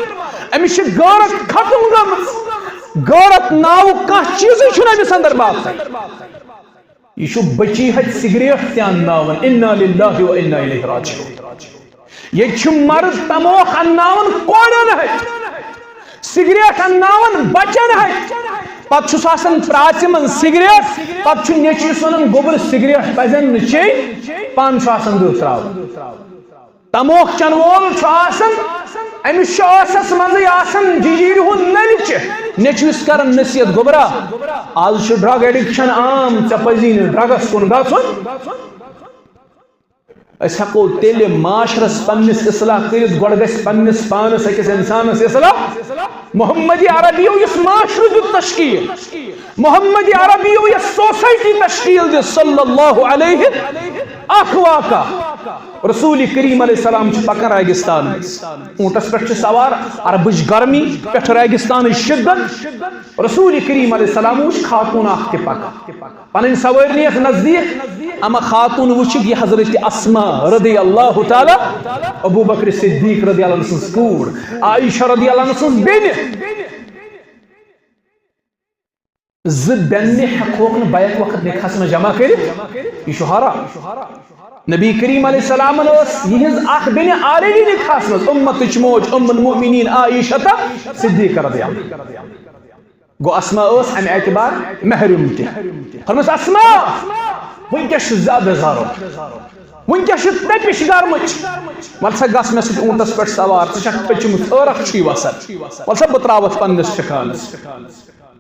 أمِس چھِ غٲرت ختم گٔمٕژ۔ غٲرت ناوُک کانٛہہ چیٖزٕے چھُنہٕ أمِس اندر باقٕے۔ یہِ چھُ بچی ہتہِ سگریٹ تہِ انناوان۔ انا للہ و انا الیہ راجعون۔ ییٚتہِ چھُ مرد تموکھ انناوان کورٮ۪ن ہتہِ، سگریٹ انناوان بچن ہتہِ۔ پتہٕ چھُس آسان پرٛاژِ منٛز سگریٹ، پتہٕ چھُ نیٚچوِس ونان، "گوٚبُر، سگریٹ پزن نہٕ چیٚنۍ"، پانہٕ چھُ آسان دٕہ ترٛاوان۔ تموکھ چٮ۪ن وول چھُ آسان، أمِس چھُ ٲسس منٛزٕے آسان ججیٖرِ ہُنٛد نٔلچہِ، نیٚچوِس کران نصیحت، "گوٚبرا، آز چھُ drug addiction عام، ژےٚ پزی نہٕ ڈرگس کُن گژھُن۔" أسۍ ہٮ۪کو تیٚلہِ معاشرس پننِس اصلاح کٔرِتھ، گۄڈٕ گژھِ پننِس پانس أکِس انسانس اصلاح۔ محمد عربی یو یُس معاشرٕ دیُت تشکیل، محمد عربی یو یۄس سوسایٹی تشکیل دِژ، صلی اللہ علیہ، اکھ واقعہ۔ رسول کریم علیہ السلام چھُ پکان ریگستان منٛز، اوٗنٹس پٮ۪ٹھ چھُ سوار، عربٕچ گرمی، پٮ۪ٹھٕ ریگستانٕچ شدت۔ رسول کریم علیہ السلام وٕچھ خاتون اکھ تہِ پکان۔ پنٕنۍ سوٲرۍ نِیَکھ نزدیٖک، اما خاتون وٕچھِکھ یہِ حضرت اسماء رضی اللہ تعالیٰ، ابو بکر صدیق رضی اللہ عنہ سٕنٛز کوٗر، عائشہ رضی اللہ عنہ سٕنٛز بیٚنہِ۔ زٕ بیٚنہِ ہٮ۪کہوکھ نہٕ بیک وقت نکاحس منٛز جمع کٔرِتھ، یہِ چھُ حرام۔ نبی کریم علیہ السلامن ٲس یِہنٛز اکھ بیٚنہِ already نکاحس منٛز، امتٕچ موج، ام المؤمنین عائشہ صدیقہ رضی اللہ عنہا۔ گوٚو، اسماء ٲس امہِ اعتبار محرم تہِ۔ فرمٲس، "اسماء، وٕنکیٚس چھُ زیادٕ گرم، وٕنکیٚس چھُ تٔپِش گرمٕچ، وَلہٕ سا گژھ مےٚ سۭتۍ اوٗنٹس پٮ۪ٹھ سوار، ژٕ چھکھ تھٔچمٕژ، عٲرق چھُے وسان، وَلہٕ سا بہٕ ترٛاوَتھ پننِس ٹھِکانس۔"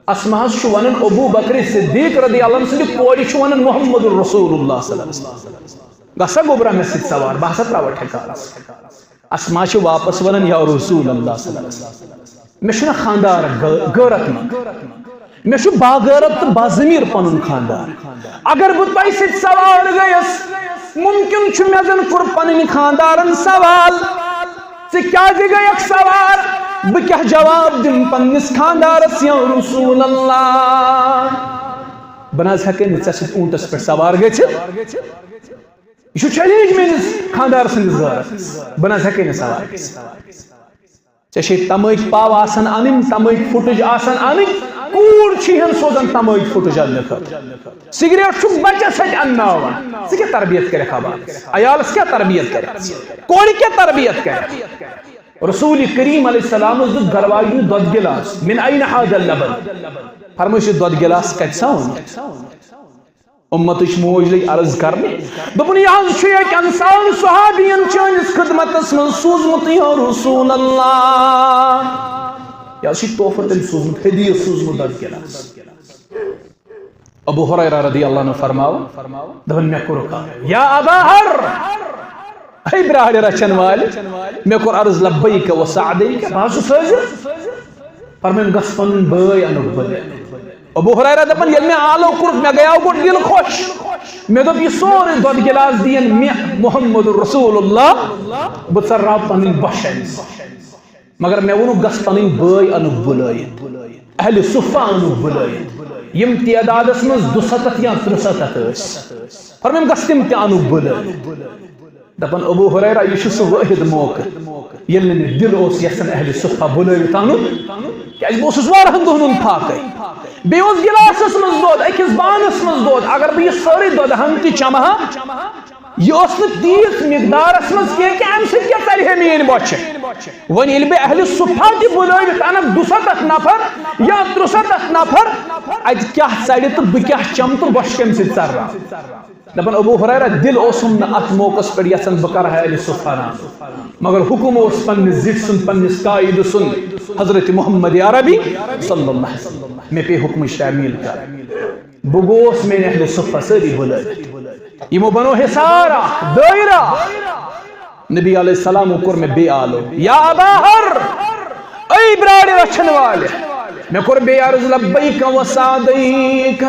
اسماء حظ چھُ ونان، ابو بکر صدیق رضی اللہ عنہ سٕنٛدِ کورِ چھُ ونان، "محمد رسول اللہ صلی اللہ علیہ وسلم، گژھ سا گوٚبرا مےٚ سۭتۍ سوار، بہٕ ہسا ترٛاوَتھ ٹھِکانس۔" اسماء چھِ واپس ونان، "یا رسول اللہ صلی اللہ علیہ وسلم، مےٚ چھُنہ خاندار غٲ-، غٲرت منٛد، مےٚ چھُ باغٲرت تہٕ باضمیٖر پنُن خاندار۔ اگر بہٕ تۄہہِ سۭتۍ سوار گٔیَس، ممکن چھُ مےٚ زن کوٚر پنٕنۍ خاندارن سوال، ژٕ کیازِ گٔیَکھ سوار؟ بہٕ کیاہ جواب دِمہٕ پننِس خاندارس، یا رسول اللہ؟ بہٕ نہ حظ ہٮ۪کے نہٕ ژےٚ سۭتۍ اوٗنٹس پٮ۪ٹھ سوار گٔژھِتھ۔" یہِ چھُ challenge میٲنِس خاندار سٕنٛدِس غٲرتس۔ بہٕ نہ حظ ہٮ۪کے نہٕ سوال کٔرِتھ۔ ژےٚ چھے تمٲکۍ پاو آسان انٕنۍ، تمٲکۍ پھُٹٕج آسان انٕنۍ، کوٗر چھِ ہن سوزان تمٲکۍ پھُٹٕج اننہٕ خٲطرٕ۔ سگریٹ چھُکھ بچس سۭتۍ انناوان، ژٕ کیٛاہ تربیت کرکھ ابا؟ عیالس کیٛاہ تربیت کرکھ؟ کورِ کیٛاہ تربیت کرکھ؟ رسول کریم علیہ السلام دیُت گرواجنہِ دۄد گلاس، من این هذا اللبن؟ فرمٲیِو، دۄد گلاس کتہِ سا اوٚن؟ امتٕچ موج لٔج عرض کرنہِ، دوٚپُن، "یہِ حظ چھُ أکۍ انصار صحابین چٲنِس خدمتس منٛز سوٗزمُت، یا رسول اللہ۔ یہِ حظ چھُ تحفہٕ تٔمۍ سوٗزمُت، ہدیہ سوٗزمُت دۄد گِلاس۔" ابو ہریرہ رضی اللہ عنہ فرماو، دپان، مےٚ کوٚر کار، یا ابا ہر، ہے براڑِ رچھن والہِ، مےٚ کوٚر عرض، لبیک و سعدیک، بہٕ حظ چھُس حٲضِر۔ فرمٲیِن، گژھ پنُن بٲے انُکھ بُلٲوِتھ۔ ابو ہریرہ دپان، ییٚلہِ مےٚ آلو کوٚرُکھ، مےٚ گٔیاو گۄڈٕ دِل خۄش۔ مےٚ دوٚپ، یہِ سورُے دۄد گِلاس دِیِن مےٚ محمد رسول اللہ، بہٕ ژَلراو پنٕنۍ بۄچھِ اَمہِ سۭتۍ۔ مگر مےٚ ووٚنُکھ، گژھ پنٕنۍ بٲے انُکھ بُلٲوِتھ، اہلِ صُفہ انُکھ بُلٲوِتھ، یِم تعدادس منٛز دُسَتتھ یا ترُسَتتھ ٲسۍ۔ فرمٲیِن، گژھ تِم تہِ انُکھ بُلٲوِتھ۔ دپان، ابو ہریرہ، یہِ چھُ سُہ وٲحد موقعہٕ، ییٚلہِ نہٕ مےٚ دِل اوس یژھان اہلِ صُفہ بُلٲوِتھ انُن، کیازِ بہٕ اوسُس واریاہن دۄہن ہُنٛد فاقے۔ بیٚیہِ اوس گِلاسس منٛز دۄد، أکِس بانس منٛز دۄد۔ اگر بہٕ یہِ سٲرٕے دۄدٕ ہن تہِ چمہٕ ہا، یہِ اوس نہٕ تیٖژ مقدارس منٛز کینٛہہ کہِ امہِ سۭتۍ کیٛاہ ژلہِ ہے میٲنۍ بۄچھِ۔ وۄنۍ ییٚلہِ بہٕ اہلِ صُفہ تہِ بُلٲوِتھ انکھ دُسَتتھ نفر یا ترُسَتتھ نفر، اتہِ کیٛاہ ژلہِ تہٕ بہٕ کیٛاہ چمہٕ تہٕ بۄچھِ کمہِ سۭتۍ ژلراو؟ دپان ابو ہریرہ، دل اوسُم نہٕ اتھ موقعس پٮ۪ٹھ یژھان بہٕ کرٕ ہا اہلِ صفہ رانُن، مگر حکم اوس پننِس زِٹھِ سُنٛد، پننِس قائد سُنٛد، حضرت محمد عربی صلی اللہ علیہ وسلم۔ مےٚ پیٚیہِ حکمٕچ تعمیل کرٕنۍ۔ بہٕ گوس، میٲنۍ اہلِ صفہ سٲری بُلٲوِتھ۔ یِمو بنوو حصار اکھ، دٲیرٕ اکھ۔ نبی علیہ السلام کوٚر مےٚ بیٚیہِ آلو، یا ابا ہر، اے براڑِ رچھن والہِ، مےٚ کوٚر بیٚیہِ عرض، لبیک و سعدیک،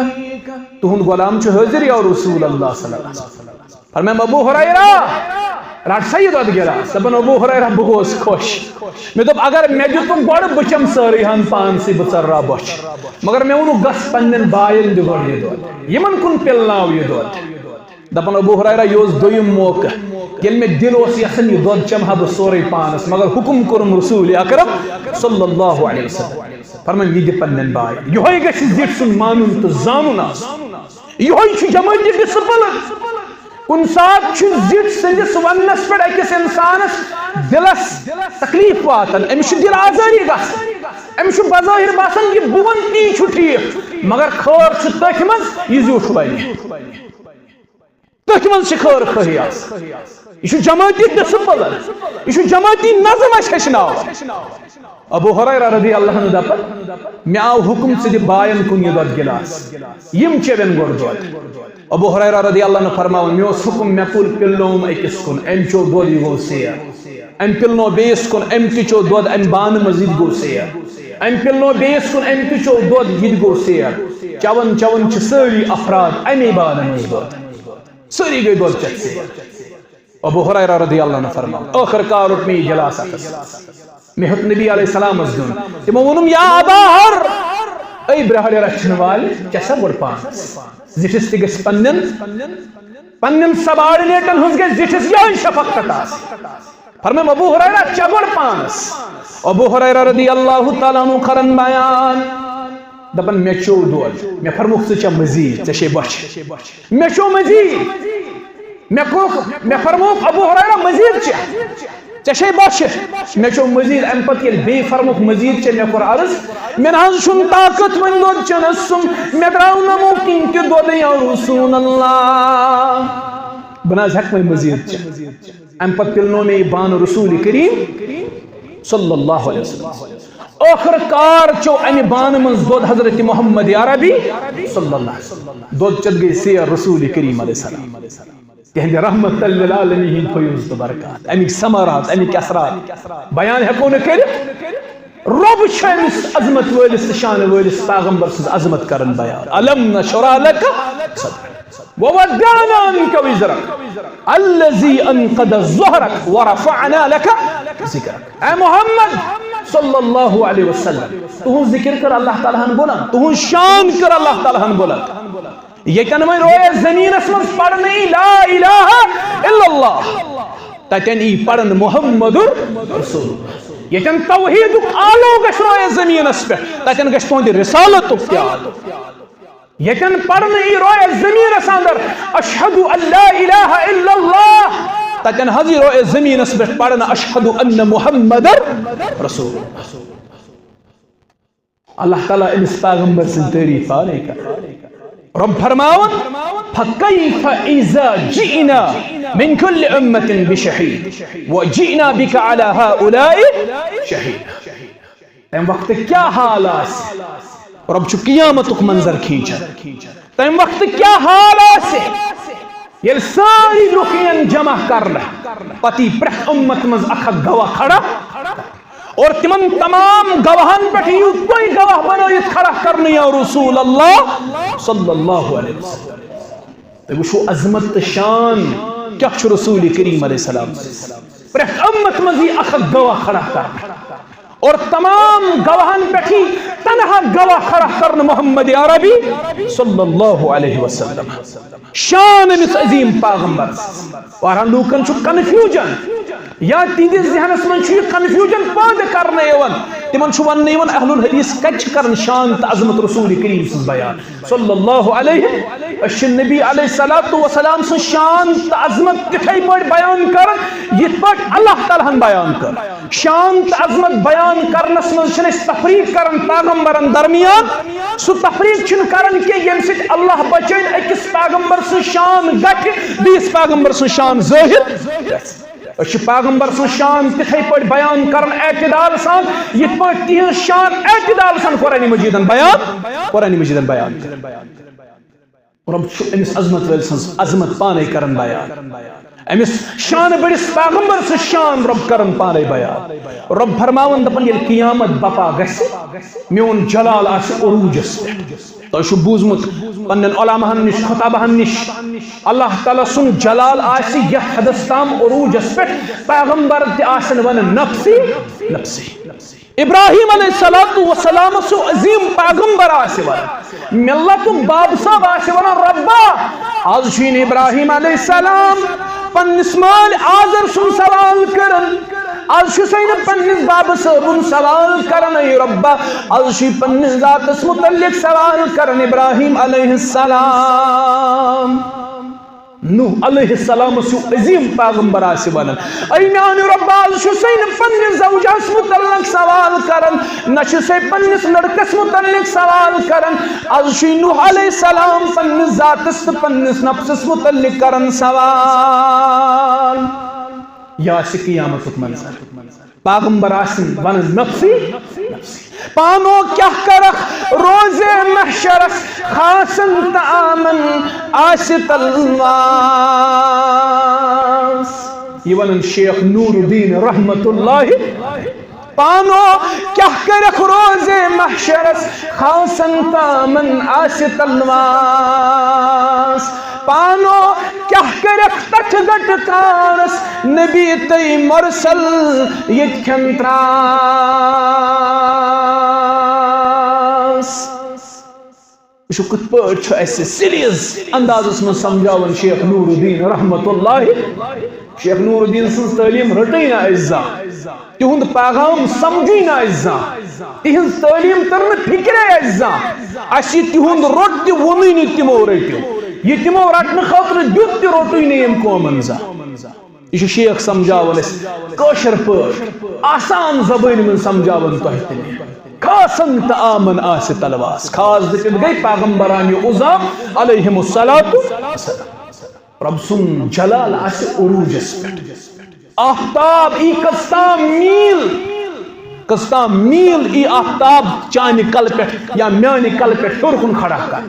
تُہُنٛد غلام چھُ حٲضِر یا رسول اللہ صلی اللہ علیہ وسلم۔ فرمٲوِم، ابو ہریرہ، رٹ سا یہِ دۄدٕ گِلاس۔ دپان ابو ہریرہ، بہٕ گوس خۄش۔ مےٚ دوٚپ، اگر مےٚ دیُتُکھ گۄڈٕ، بہٕ چٮ۪مہٕ سٲرٕے ہن پانسٕے، بہٕ ژَلہٕ را بۄچھِ۔ مگر مےٚ ووٚنُکھ، گژھ پننٮ۪ن باین دِ گۄڈٕ یہِ دۄد، یِمن کُن پِلناو یہِ دۄد۔ دپان ابو ہریرہ، یہِ اوس دوٚیِم موقعہٕ، ییٚلہِ مےٚ دِل اوس یژھان یہِ دۄد چٮ۪مہٕ ہا بہٕ سورُے پانس، مگر حکم کوٚرُم رسول اکرم صلی اللہ علیہ وسلم۔ فرمٲوِم، یہِ دِ پننٮ۪ن باین۔ یِہوٚے گژھِ زِٹھِ سُنٛد مانُن تہٕ زانُن آسُن۔ یِہوٚے چھُ جمٲعتی ڈسپلن۔ کُنہِ ساتہٕ چھُ زِٹھِ سٕنٛدِس وننس پٮ۪ٹھ أکِس انسانس دِلس تکلیف واتان، أمِس چھُ دِل آزٲری گژھان، أمِس چھُ بظٲہر باسان، یہِ بہٕ ونہٕ تی چھُ ٹھیٖک، مگر خٲر چھُ تٔتھۍ منٛز، یہِ زیُٹھ ونہِ۔ تٔتھۍ منٛز چھِ خٲر خٲہی آسان۔ یہِ چھُ جمٲعتی ڈسپلن، یہِ چھُ جمٲعتی نظم اَسہِ ہیٚچھناوان۔ ابو ہریرہ رضی اللہ عنہ دپان، مےٚ آو حکم، ژٕ دِ باین کُن یہِ دۄد گلاس، یِم چیٚون گۄڈٕ دۄد۔ ابو ہریرہ رضی اللہ عنہ فرماوان، مےٚ اوس حکم، مےٚ تُل، پِلنووُم أکِس کُن، أمۍ چیوٚو دۄد، یہِ گوٚو سیر۔ أمۍ پِلنوو بیٚیِس کُن، أمۍ تہِ چیوٚو دۄد، اَمہِ بانہٕ منٛز، یہِ تہِ گوٚو سیر۔ أمۍ پِلنوو بیٚیِس کُن، أمۍ تہِ چیوٚو دۄد، یہِ تہِ گوٚو سیر۔ چٮ۪وان چٮ۪وان چھِ سٲری افراد اَمے بانہٕ منٛز دۄد۔ سٲری گٔے دۄد چٮ۪تھ سیر۔ ابو ہریرہ رضی اللہ عنہ فرماوان، ٲخٕر کار روٚٹ مےٚ یہِ گِلاس اَتھس۔ مےٚ ہیوٚت نبی علیہ السلامس دیُن۔ تِمو ووٚنُم، یا ابا ہر، اے برہرِ رچھن والہِ، چےٚ سا گۄڈٕ پانس۔ زِٹھِس تہِ گژھِ پننٮ۪ن، پننٮ۪ن سبارڈنیٹن ہٕنٛز گژھِ زِٹھِس یِہوٚے شفقت آسٕنۍ۔ فرمٲوِم، ابو ہریرہ، چےٚ گۄڈٕ پانس۔ ابو ہریرہ رضی اللہ تعالیٰ عنہ کرن بیان، دپان، مےٚ چیوٚو دۄد، مےٚ فرمووُکھ، ژٕ چےٚ مزید، ژےٚ چھے بۄچھِ۔ مےٚ چیوٚو مزید۔ مےٚ کوٚرُکھ، مےٚ فرمووُکھ، ابو ہریرہ، مزید چےٚ۔ ژےٚ چھے بۄچھِ۔ مےٚ چیوٚو مزید۔ اَمہِ پتہٕ ییٚلہِ بیٚیہِ فرمووُکھ مزید چےٚ، مےٚ کوٚر عرض، مےٚ نہ حظ چھُنہٕ طاقت وۄنۍ دۄد چٮ۪نس، سُم، مےٚ درٛاو نہٕ مُمکِن تہِ دۄدٕے، یا رسول اللہ۔ بہٕ نہ حظ ہٮ۪کہٕ وۄنۍ مزید چٮ۪تھ۔ اَمہِ پتہٕ پِلنوو مےٚ یہِ بانہٕ رسول کریم صلی اللہ علیہ وسلم۔ ٲخٕر کار چیوٚو اَمہِ بانہٕ منٛز دۄد حضرت محمد عربی صلی اللہ علیہ وسلم۔ دۄد چٮ۪تھ گٔے سیر رسول کریم علیہ السلام۔ تِہنٛدِ رحمت للعالمین ہٕنٛدۍ فیوض تہٕ برکات، اَمِکۍ ثمرات، اَمِکۍ اثرات بیان ہٮ۪کو نہٕ کٔرِتھ۔ رۄب چھُ أمِس عظمت وٲلِس تہٕ شان وٲلِس پیغمبر سٕنٛز عظمت کران بیان۔ الم نشرح لک صدرک ووضعنا عنک وزرک الذی انقض ظہرک ورفعنا لک ذکرک۔ اے محمد صلی اللہ علیہ وسلم، تُہُنٛد ذکر کٔر اللہ تعالیٰ ہن بُلند، تُہُنٛد شان کٔر اللہ تعالیٰ ہن بُلند۔ ییٚتٮ۪ن وۄنۍ رویہِ زٔمیٖنَس منٛز پرنہٕ یی لا الہ الا اللہ، تَتٮ۪ن یی پرنہٕ محمد رسول۔ ییٚتٮ۪ن توحیٖدُک آلو گژھِ رویہِ زٔمیٖنَس پٮ۪ٹھ، تَتٮ۪ن گژھِ تُہنٛدِ رسالتُک تہِ آلو۔ ییٚتٮ۪ن پرنہٕ یی رویہِ زٔمیٖنَس اندر اشہد ان لا الہ الا اللہ، تَتٮ۪ن حظ یی رویہِ زٔمیٖنَس پٮ۪ٹھ پرنہٕ اشہد ان محمد رسول۔ اللہ تعالیٰ أمِس پیغمبر سٕنٛز تعریٖف پانے کران۔ رۄب فرماوان، فکیف اذا جئنا من کل امة بشہید وجئنا بک علی ہؤلاء شہیدا۔ تَمہِ وقتہٕ کیٛاہ حال آسہِ؟ رۄب چھُ قیامتُک منظر کھینچان۔ تَمہِ وقتہٕ کیٛاہ حال آسہِ؟ ییٚلہِ سٲری لُکھ یِن جمع کرنہٕ، پتہٕ یی پرٛٮ۪تھ اُمت منٛز اکھ اکھ گواہ کھڑا، اور تِمن تمام گواہن پٮ۪ٹھ یِیِو تُہۍ گواہ بنٲوِتھ کھڑا کرنہٕ، یا رسول اللہ صلی اللہ علیہ وسلم۔ تُہۍ وٕچھِو عظمت تہٕ شان کیٛاہ چھُ رسول کریم علیہ السلام۔ پرٛٮ۪تھ اُمت منٛز یی اکھ اکھ گواہ کھڑا کرنہٕ۔ اور تمام گواہن پٮ۪ٹھ یی تنہا گواہ کھڑا کرنہٕ محمد عربی صلی اللہ علیہ وسلم۔ شان أمِس عظیٖم پیغمبر۔ واریاہن لوٗکن چھُ کنفیوجن یا تِہنٛدِس ذہنس منٛز چھُ یہِ کنفیوجن پٲدٕ کرنہٕ یِوان۔ تِمن چھُ وننہٕ یِوان، اہل الحدیث کتہِ چھِ کران شان تہٕ عظمت رسول کریم سٕنٛز بیان؟ صلی اللہ علیہ۔ أسۍ چھِ نبی علیہ الصلوۃ والسلام سٕنٛز شان تہٕ عظمت تِتھے پٲٹھۍ بیان کران، یِتھ پٲٹھۍ اللہ تعالیٰ ہن بیان کٔر۔ شان تہٕ عظمت بیان کرنس منٛز چھِنہٕ أسۍ تفریق کران پیغمبرن درمیان، سُہ تفریق چھُنہٕ کران کینٛہہ، ییٚمہِ سۭتۍ اللہ بچٲوِن أکِس پیغمبر سٕنٛز شان گژھِ، بیٚیِس پیغمبر سٕنٛز شان ظٲہِر گژھِ۔ أسۍ چھِ پیغمبر سٕنٛز شان تِتھے پٲٹھۍ بیان کران اعتدال سان، یِتھ پٲٹھۍ تِہنٛز شان اعتدال سان قرآن مجیدن بیان، قرآن مجیدن بیان کٔر۔ رۄب چھُ أمِس عظمت وٲلۍ سٕنٛز عظمت پانے کران بیان۔ أمِس شان بٔڑِس پیغمبر سٕنٛز شان رۄب کران پانے بیان۔ رۄب فرماوان دپان، ییٚلہِ قیامت بپا گژھِ، میون جلال آسہِ عروجس پٮ۪ٹھ۔ تۄہہِ چھُو بوٗزمُت پننٮ۪ن علماہن نِش، خطابہن نِش، اللہ تعالیٰ سُنٛد جلال آسہِ یتھ حدس تام عروجس پٮ۪ٹھ، پیغمبر تہِ آسن ونان، نفسی، نفسی۔ ابراہیم علیہ الصلوۃ والسلام سُہ عظیم پیغمبر آسہِ ونان، ملتُک باب صٲب آسہِ ونان، رۄبا، از چھُے نہٕ ابراہیم علیہ السلام پننِس مٲلۍ آزر سُنٛد سوال کران، از چھُسے نہٕ پننِس بابہٕ صٲبُن سوال کران، اے رۄبا، از چھُے پننِس ذاتس متعلق سوال کران، ابراہیم علیہ السلام۔ نوح علیہ السلام سُہ عظیم پیغمبر آسہِ ونان، اے میانہِ رۄبا، از چھُسے نہٕ پننِس زوجس متعلق سوال کران، نہ چھُسے پننِس لڑکس متعلق سوال کران، از چھُے نوح علیہ السلام پننِس ذاتس تہٕ پننِس نفسس متعلق کران سوال۔ یہِ آسہِ قیامتُک منظر۔ پیغمبر آسن ونان، نفسی، نفسی۔ پانو کیاہ کرکھ روزِ محشرس، خاصن تہٕ عامن آسہِ تلواس۔ یہِ ونان شیخ نور الدین رحمت اللہ۔ پانو کیاہ کرکھ روزِ محشرس، خاصن تہٕ عامن آسہِ تلواس۔ پانو کیاہ کرکھ تتھ گٹہٕ کارس، نبی تہٕ مرسل ییٚتہِ کھٮ۪ن تراس۔ وٕچھِو، کِتھ پٲٹھۍ چھُ اَسہِ سیریس اندازس منٛز سمجھاوان شیخ نور الدین رحمت اللہ۔ شیخ نور الدین سٕنٛز تعلیٖم رٔٹٕے نہٕ اَسہِ زانٛہہ۔ تِہُنٛد پیغام سمجھٕے نہٕ اَسہِ زانٛہہ۔ تِہنٛز تعلیٖم تٔر نہٕ فِکرے اَسہِ زانٛہہ۔ اَسہِ یہِ تِہُنٛد روٚٹ تہِ ووٚنُے نہٕ تِمو رٔٹِو۔ یہِ تِمو رٹنہٕ خٲطرٕ دیُت تہِ روٚٹُے نہٕ ییٚمۍ قومن زانٛہہ۔ یہِ چھُ شیخ سمجھاوان اَسہِ کٲشِر پٲٹھۍ، آسان زبٲنۍ منٛز سمجھاوان تۄہہِ تہِ۔ خاصن تہٕ عامن آسہِ تلواس۔ خاص دٔپِتھ گٔے پیغمبرانہِ عظام علیہم الصلوۃ والسلام۔ رۄب سُنٛد جلال آسہِ عروجس پٮ۪ٹھ۔ آفتاب ای کٔژتام میٖل، کٔژتام میٖل ای آفتاب چانہِ کلہٕ پٮ۪ٹھ یا میانہِ کلہٕ پٮ۪ٹھ ہیوٚر کُن کھڑا کر۔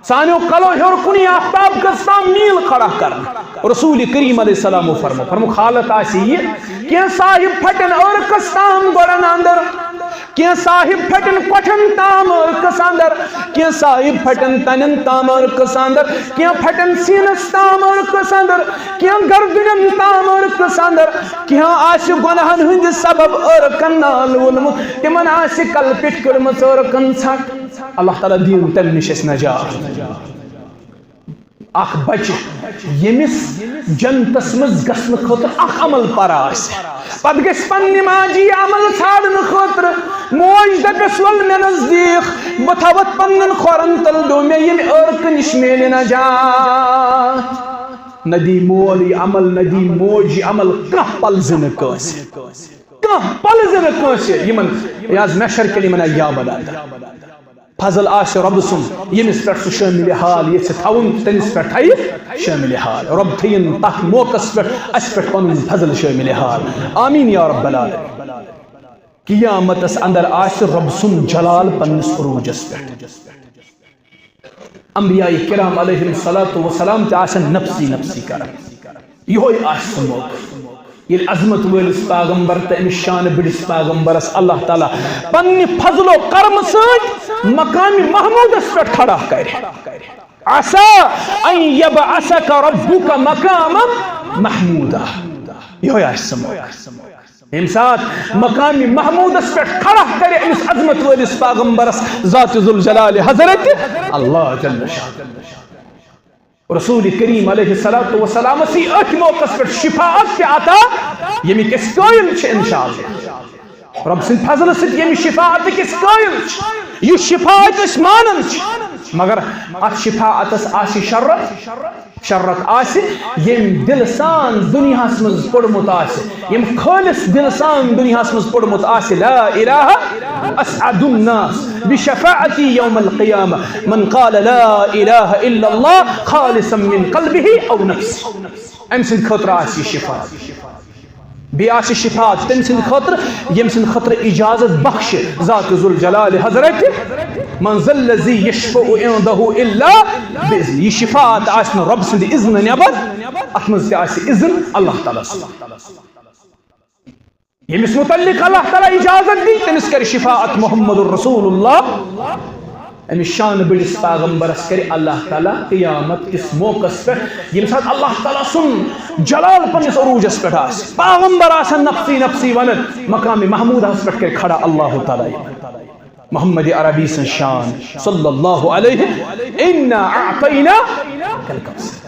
سانیو کلو ہیوٚر کُن ای آفتاب کٔژتام میٖل کھڑا کرنہٕ۔ رسول کریم علیہ السلام فرمو، فرمو حالت آسہِ یہِ، کینٛہہ صاحب پھٹن عرقس تام گۄڈن اندر، کینٛہہ صاحب پھٹن کۄٹھٮ۪ن تام عرقس اندر، کینٛہہ صاحب پھٹن تنٮ۪ن تام عرقس اندر، کینٛہہ پھٹن سیٖنس تام عرقس اندر، کینٛہہ گردنٮ۪ن تام عرقس اندر، کینٛہہ آسہِ گۄناہن ہٕنٛدِ سبب عرقن نال وولمُت، تِمن آسہِ کلہٕ پٮ۪ٹھ کٔڑمٕژ عرقن ژھٹھ۔ اللہ تعالیٰ دِیِن تمہِ نِش اَسہِ نجات۔ اکھ بچہِ ییٚمِس جنتس منٛز گژھنہٕ خٲطرٕ اکھ عمل پرا آسہِ، پتہٕ گژھِ پننہِ ماجہِ یہِ عمل ژھانڈنہٕ خٲطرٕ۔ موج دپٮ۪س، ول مےٚ نزدیٖک، بہٕ تھاوتھ پننٮ۪ن کھۄرن تل، دو مےٚ ییٚمہِ عٲرقہٕ نِش میلہِ نجات۔ نہ دی مول یہِ عمل، نہ دی موج یہِ عمل، کانٛہہ پلزِ نہٕ کٲنٛسہِ، کانٛہہ پلزِ نہٕ کٲنٛسہِ۔ یِمن یہِ آز محشر کٮ۪ن یِمن آیہِ یابن اندر۔ فضل آسہِ رۄبہٕ سُنٛد، ییٚمِس پٮ۪ٹھ سُہ شٲمِلِ حال ییٚژھِ تھاوُن، تٔمِس پٮ۪ٹھ تھایہِ شٲمِلِ حال۔ رۄب تھٲیِن تَتھ موقعس پٮ۪ٹھ اَسہِ پٮ۪ٹھ پَنُن فضل شٲمِلِ حال۔ آمیٖن یا رب العالمین۔ قیامتس اندر آسہِ رۄب سُنٛد جلال پننِس عروجس پٮ۪ٹھ۔ انبیاء کرام علیہم الصلوۃ والسلام تہِ آسن نفسی نفسی کران۔ یِہوٚے آسہِ سُہ موقع، ییٚلہِ عظمت وٲلِس پیغمبر تہٕ أمِس شانہٕ بٔڑِس پیغمبرس اللہ تعالیٰ پننہِ فضل و کرمہٕ سۭتۍ مقامِ محمودس پٮ۪ٹھ کھڑا کرِ۔ عسیٰ ان یبعثک ربک مقاما محمودا۔ یِہوٚے آسہِ سُہ موقع۔ ییٚمہِ ساتہٕ مقامِ محمودس پٮ۪ٹھ کھڑا کرِ أمِس عظمت وٲلِس پیغمبرس ذات ذوالجلال حضرت اللہ جل شانہ۔ رسول کریم علیہ الصلوۃ والسلامس یی أتھۍ موقعس پٮ۪ٹھ شفاعت تہِ عطا، ییٚمِکۍ أسۍ قٲیل چھِ انشاءاللہ۔ رۄب سٕنٛدِ فضلہٕ سۭتۍ ییٚمہِ شفاعتٕکۍ أسۍ قٲیل چھِ، یُس شفاعت أسۍ مانان چھِ، مگر اتھ شفاعتس آسہِ شرط، شرط آسہِ، ییٚمۍ دِلہٕ سان دُنیاہس منٛز پوٚرمُت آسہِ، ییٚمۍ خٲلص دِلہٕ سان دُنیاہس منٛز پوٚرمُت آسہِ، لا الہ اسعد الناس بشفاعتی یوم القیامہ من قال لا الہ الا اللہ خالصا من قلبہ او نفسہ۔ أمۍ سٕنٛدِ خٲطرٕ آسہِ یہِ شفاعت۔ بیٚیہِ آسہِ شفاعت تٔمۍ سٕنٛدِ خٲطرٕ، ییٚمۍ سٕنٛدِ خٲطرٕ اجازت بخشِ ذات ذوالجلال حضرت، من ذا الذی یشفع عندہ الا باذنہ۔ یہِ شفاعت آسہِ نہٕ رۄب سٕنٛدِ اذنہٕ نٮ۪بر، اتھ منٛز تہِ آسہِ اذن اللہ تعالیٰ سُنٛد۔ ییٚمِس متعلق اللہ تعالیٰ اجازت دی، تٔمِس کرِ شفاعت محمد رسول اللہ۔ أمِس شان بٔڑِس پیغمبرس کرِ اللہ تعالیٰ قیامت کِس موقعس پٮ۪ٹھ، ییٚمہِ ساتہٕ اللہ تعالیٰ سُنٛد جلال پننِس عروجس پٮ۪ٹھ آسہِ، پیغمبر آسن نفسی نفسی ونان، مقام محمودس پٮ۪ٹھ کرِ کھڑا اللہ تعالیٰ یہِ۔ محمد عربی سٕنٛز شان صلی اللہ علیہ، انا اعطیناک الکوثر۔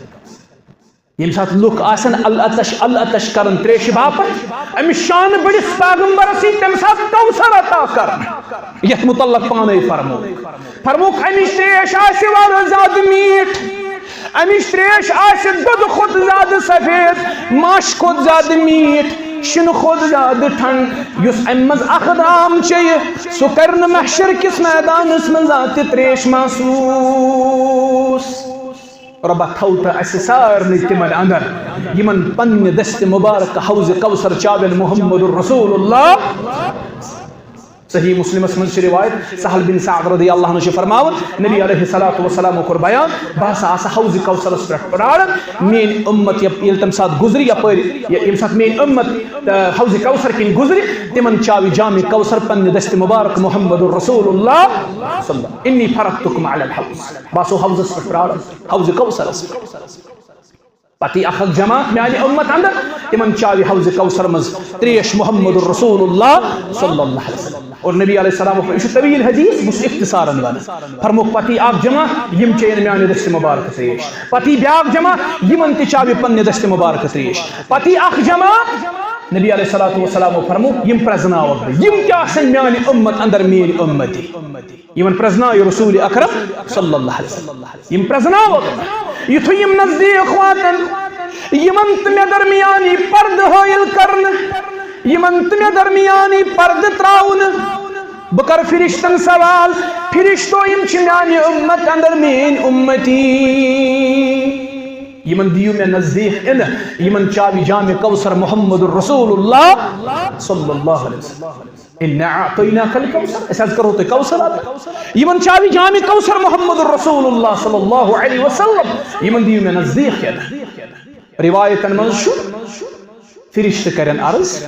ییٚمہِ ساتہٕ لُکھ آسن العطش العطش کران تریشہِ باپتھ، أمِس شان بٔڑِس پیغمبرس یی تمہِ ساتہٕ کوثر عطا کرنہٕ، یتھ متعلق پانے فرموو۔ فرمووُکھ، امِچ تریش آسہِ واریاہ زیادٕ میٖٹھ، امِچ تریش آسہِ دۄدٕ کھۄتہٕ زیادٕ سفید، ماچھ کھۄتہٕ زیادٕ میٖٹھ، شِنہٕ کھۄتہٕ زیادٕ ٹھنڈ۔ یُس امہِ منٛز اکھ درام چیٚیہِ، سُہ کرِ نہٕ محشر کِس میدانس منٛز زانٛہہ تہِ تریش محسوس۔ رۄبا، تھاو تہٕ اسہِ سارنٕے تِمن اندر، یِمن پننہِ دستِ مبارک حوض کوثر چاوٮ۪ن محمد رسول اللہ۔ صحیح مسلمس منٛز چھِ روایت، سہل بن سعد رضی اللہ عنہ چھُ فرماوان، نبی علیہ الصلوۃ والسلام کوٚر بیان، بہٕ ہسا آسہٕ حوض کوثرس پٮ۪ٹھ پراران، میٲنۍ امت یپ-، ییٚلہِ تمہِ ساتہٕ گُزرِ یپٲرۍ، یا ییٚمہِ ساتہٕ میٲنۍ امت، تہٕ، حوض کوثر کِنۍ گُزرِ، تِمن چاوِ جام کوثر پننہِ دستِ مبارک محمد رسول اللہ صلی اللہ علیہ وسلم۔ انی فرقتکم علی الحوض۔ بہٕ آسو حوضس پٮ۪ٹھ پراران، حوض کوثرس پٮ۪ٹھ۔ پتہٕ یی اکھ اکھ جماعت میانہِ امت اندر، تِمن چاوِ حوض کوثر منٛز تریش محمد رسول اللہ صلی اللہ علیہ وسلم۔ اور نبی علیہ السلام، یہِ چھُ طویل حدیث، بہٕ چھُس اختصارن ونان۔ فرمووُکھ، پتہٕ یی اکھ جماعت، یِم چیٚین میانہِ دستِ مبارک تریش۔ پتہٕ یی بیاکھ جماعت، یِمن تہِ چاوِ پننہِ دستِ مبارک تریش۔ پتہٕ یی اکھ جماعت، نبی علیہ الصلوۃ والسلام فرموو، یِم پرزناوکھ بہٕ، یِم تہِ آسن میانہِ امت اندر، میٲنۍ امتی۔ یِمن پرزنایہِ رسول اکرم صلی اللہ علیہ وسلم۔ یِم پرزناوکھ۔ یُتھُے یِم نزدیٖک واتن، یِمن تہٕ مےٚ درمیان یی پردٕ حٲیِل کرنہٕ، یِمن تہٕ مےٚ درمیان یی پردٕ تراونہٕ۔ بہٕ کرٕ فرشتن سوال، فرشتو، یِم چھِ میانہِ امت اندر میٲنۍ امتی، یِمن دِیِو مےٚ نزدیٖک یِنہٕ، یِمن چاوِ جامِ کوثر محمد رسول اللہ صلی اللہ علیہ وسلم۔ انا اعطیناک الکوثر، أسۍ حظ کرو تۄہہِ کوثر عطا۔ یِمن چاوِ جامِ کوثر محمد رسول اللہ صلی اللہ علیہ وسلم، یِمن دِیِو مےٚ نزدیٖک یِنہٕ۔ روایتن منٛز چھُ، فرشتہٕ کرن عرض،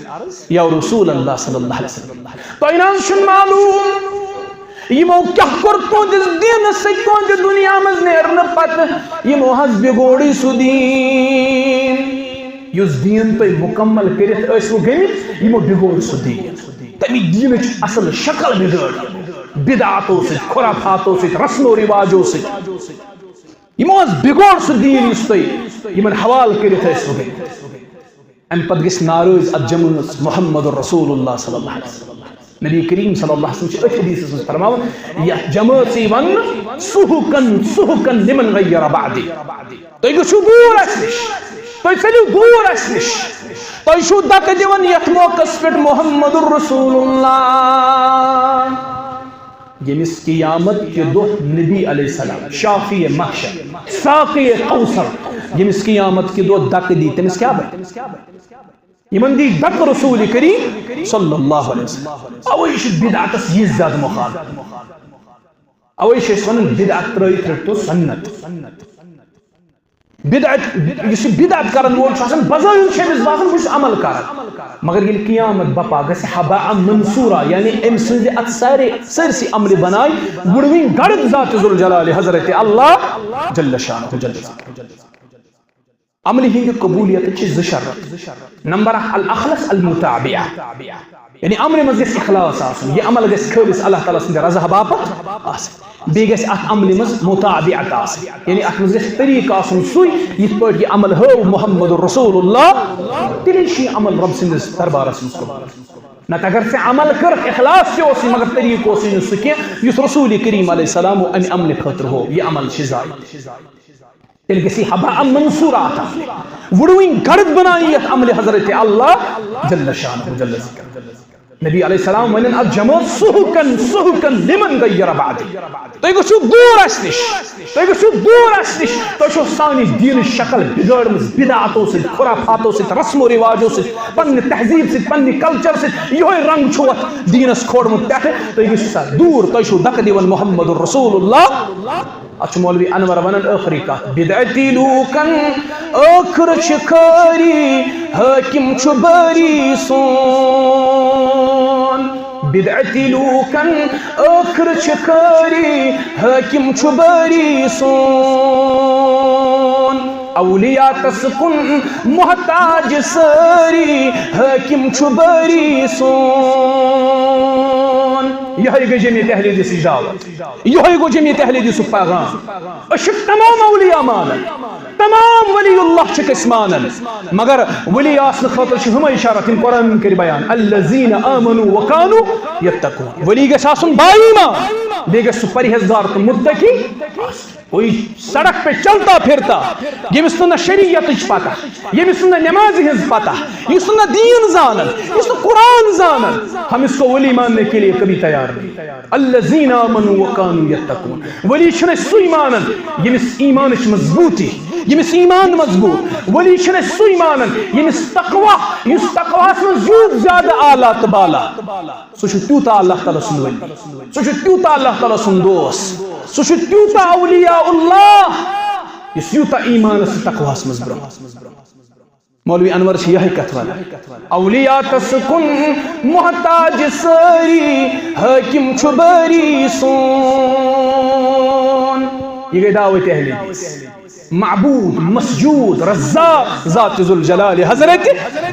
یا رسول اللہ صلی اللہ علیہ وسلم، تۄہہِ نہ حظ چھُنہٕ معلوم یِمو کیٛاہ کوٚر تُہنٛدِس دیٖنس سۭتۍ، تُہنٛدِ دُنیا منٛز نیرنہٕ پتہٕ۔ یِمو حظ بِگوڑٕے سُہ دیٖن، یُس دیٖن تُہۍ مُکمل کٔرِتھ ٲسوٕ گٔمٕتۍ، یِمو بِگوڑ سُہ دیٖن۔ تَمہِ دیٖنٕچ اصل شکل بِگٲڑ، بدعاتو سۭتۍ، خرافاتو سۭتۍ، رسم و رواجو سۭتۍ۔ یِمو حظ بِگوڑ سُہ دیٖن یُس تُہۍ یِمن حوالہٕ کٔرِتھ ٲسوٕ گٔمٕتۍ۔ امہِ پتہٕ گژھِ ناراض اتھ جمٲژ محمد رسول اللہ صلی اللہ علیہ وسلم۔ نبی کریم صلی اللہ علیہ وسلم چھِ أتھۍ حدیثس منٛز فرماوان، یتھ جمٲژ یی وننہٕ، سُحقن، سُحقن لمن غیر بعدی۔ تُہۍ گٔژھِو دوٗر اسہِ نِش، تُہۍ ژٔلِو دوٗر اسہِ نِش۔ تُہۍ چھِو دکہٕ دِوان یتھ موقعس پٮ۪ٹھ محمد رسول اللہ، ییٚمِس قیامت کہِ دۄہ نبی علیہ السلام، شافی محشر، ساقی کوثر، ییٚمِس قیامت کہِ دۄہ دکہٕ دی، تٔمِس کیٛاہ بنہِ؟ یِمن دی دکہٕ رسول کریم صلی اللہ علیہ وسلم۔ اوے چھُ بدعتس یہِ زیادٕ مخالف۔ اوے چھِ أسۍ ونان، بدعت ترٲوِتھ رٔٹِو سنت۔ بدعت، یُس یہِ بدعت کرن وول چھُ آسان، بظٲہِر چھُ أمِس باسان، بہٕ چھُس عمل کران، مگر ییٚلہِ قیامت بپا گژھِ ہباء منثورا، یعنی أمۍ سٕنٛزِ اتھ سارے، سٲرسٕے عملہِ بناے وُڑوٕنۍ گڑد ذات ذوالجلال حضرت اللہ جل شانہ جل ذکرہ۔ عملہِ ہٕنٛدِ قبولیت چھِ زٕ شرط۔ نمبر اکھ، الاخلص المتابعہ، یعنی عملہِ منٛز گژھِ اخلاص آسُن، یہِ عمل گژھِ خٲلص اللہ تعالیٰ سٕنٛدِ رضا باپتھ آسٕنۍ۔ بیٚیہِ گژھِ اتھ عملہِ منٛز متابعت آسٕنۍ، یعنی اتھ منٛز گژھِ طریٖقہٕ آسُن سُے، یِتھ پٲٹھۍ یہِ عمل ہٲو محمد رسول اللہ، تیٚلے چھُ یہِ عمل رۄب سٕنٛدِس دربارس منٛز قبول۔ نتہٕ اگر ژےٚ عمل کٔرٕکھ، اخلاص تہِ اوسُے، مگر طریٖقہٕ اوسُے نہٕ سُہ کینٛہہ یُس رسول کریم علیہ السلام و امہِ عملہِ خٲطرٕ ہو۔ یہِ عمل چھِ ضایع۔ تیٚلہِ گژھِ یہِ ہباء منثورا، وُڑوٕنۍ گرد بناونہٕ یتھ عملہِ حضرت اللہ جل شانہ جل ذکر۔ نبی علیہ السلام ونن اتھ جمٲژ، سحقا سحقا لمن غیر بعدی۔ تُہۍ گٔژھِو دوٗر اسہِ نِش، تُہۍ گٔژھِو دوٗر اسہِ نِش۔ تۄہہِ چھو سانہِ دیٖنٕچ شکل بگٲڑمٕژ، بدعتو سۭتۍ، خرافاتو سۭتۍ، رسم و رواجو سۭتۍ، پننہِ تہذیٖب سۭتۍ، پننہِ کلچر سۭتۍ۔ یِہوٚے رنگ چھُو اتھ دیٖنس کھولمُت پٮ۪ٹھٕ۔ تُہۍ گٔژھِو سا دوٗر، تۄہہِ چھُو دکہٕ دِوان محمد رسول اللہ۔ اتھ چھُ مولوی انور ونان ٲخری کتھ، بدعتی لوٗکن ٲخر چھِ خٲری، حٲکِم چھُ بٲری سون۔ بدعتی لوٗکن ٲخر چھِ خٲری، حٲکِم چھُ بٲری سون۔ اولیاتس کُن محتاج سٲری، حٲکِم چھُ بٲری سون۔ یِہوٚے گٔے جمیعت اہل حدیثٕچ دعوت۔ یِہوٚے گوٚو جمیعت اہل حدیثُک پیغام۔ أسۍ چھِ تمام اولیاء مانان، تمام ولی اللہ چھِکھ أسۍ مانان، مگر ولی آسنہٕ خٲطرٕ چھِ ہُمے شرط یِم قرآن کٔرۍ بیان، الذین آمنوا وکانوا یتقون۔ ولی گژھِ آسُن با ایمان، بیٚیہِ گژھِ سُہ پرہیزگار تہٕ متقی آسُن۔ کوئی سڑک پہ چلتا پھرتا، ییٚمِس نہٕ نہ شریعتٕچ پتہ، ییٚمِس نہٕ نہ نمازِ ہٕنٛز پتہ، یُس نہٕ نہ دیٖن زانان، یُس نہٕ قرآن زانان، ہم اس کو ولی ماننے کے لیے کبھی تیار نہیں۔ الذین آمنوا وکانوا یتقون۔ ولی چھُنہٕ اَسہِ سُے مانان ییٚمِس ایمانٕچ مضبوٗطی، ییٚمِس ایمان مضبوٗط۔ ولی چھُنہٕ اَسہِ سُے مانان ییٚمِس تقوی، یُس تقواہَس منٛز یوٗت زیادٕ اعلیٰ تہٕ بالا، سُہ چھُ تیوٗتاہ اللہ تعالیٰ سُنٛد ولی، سُہ چھُ تیوٗتاہ اللہ تعالیٰ سُنٛد دوست، سُہ چھُ تیوٗتاہ اولیاء اللہ، یُس یوٗتاہ ایمانَس تہٕ تقواہَس منٛز برٛونٛہہ۔ مولوی انور چھِ یِہے کتھ ونان، اولیاتس کُن محتاج سٲری، حٲکِم چھُ بٲری سون۔ یہِ گٔے دعوت اہل حدیث۔ معبود، مسجود، رزاق، ذات ذوالجلال حضرت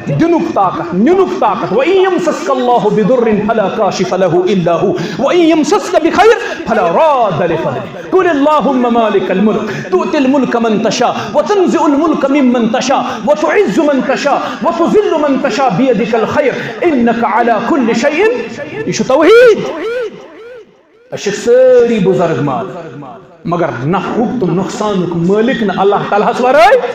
دِنُک طاقت، نِنُک طاقت۔ وَإِن يَمْسَسْكَ اللَّهُ بِضُرٍّ فَلَا كَاشِفَ لَهُ إِلَّا هُوَ، وَإِن يَمْسَسْكَ بِخَيْرٍ فَلَا رَادَّ لِفَضْلِهِ۔ قل اللهم مالك الملك تؤتي الملك من تشاء وتنزع الملك ممن تشاء وتعز من تشاء وتذل من تشاء بيدك الخير إنك على كل شيء۔ یہِ چھُ توحید۔ أسۍ چھِ سٲری بُزرگ مال، مگر نفعُک تہٕ نۄقصانُک مٲلِک نہٕ اللہ تعالیٰ ہَس ورٲے۔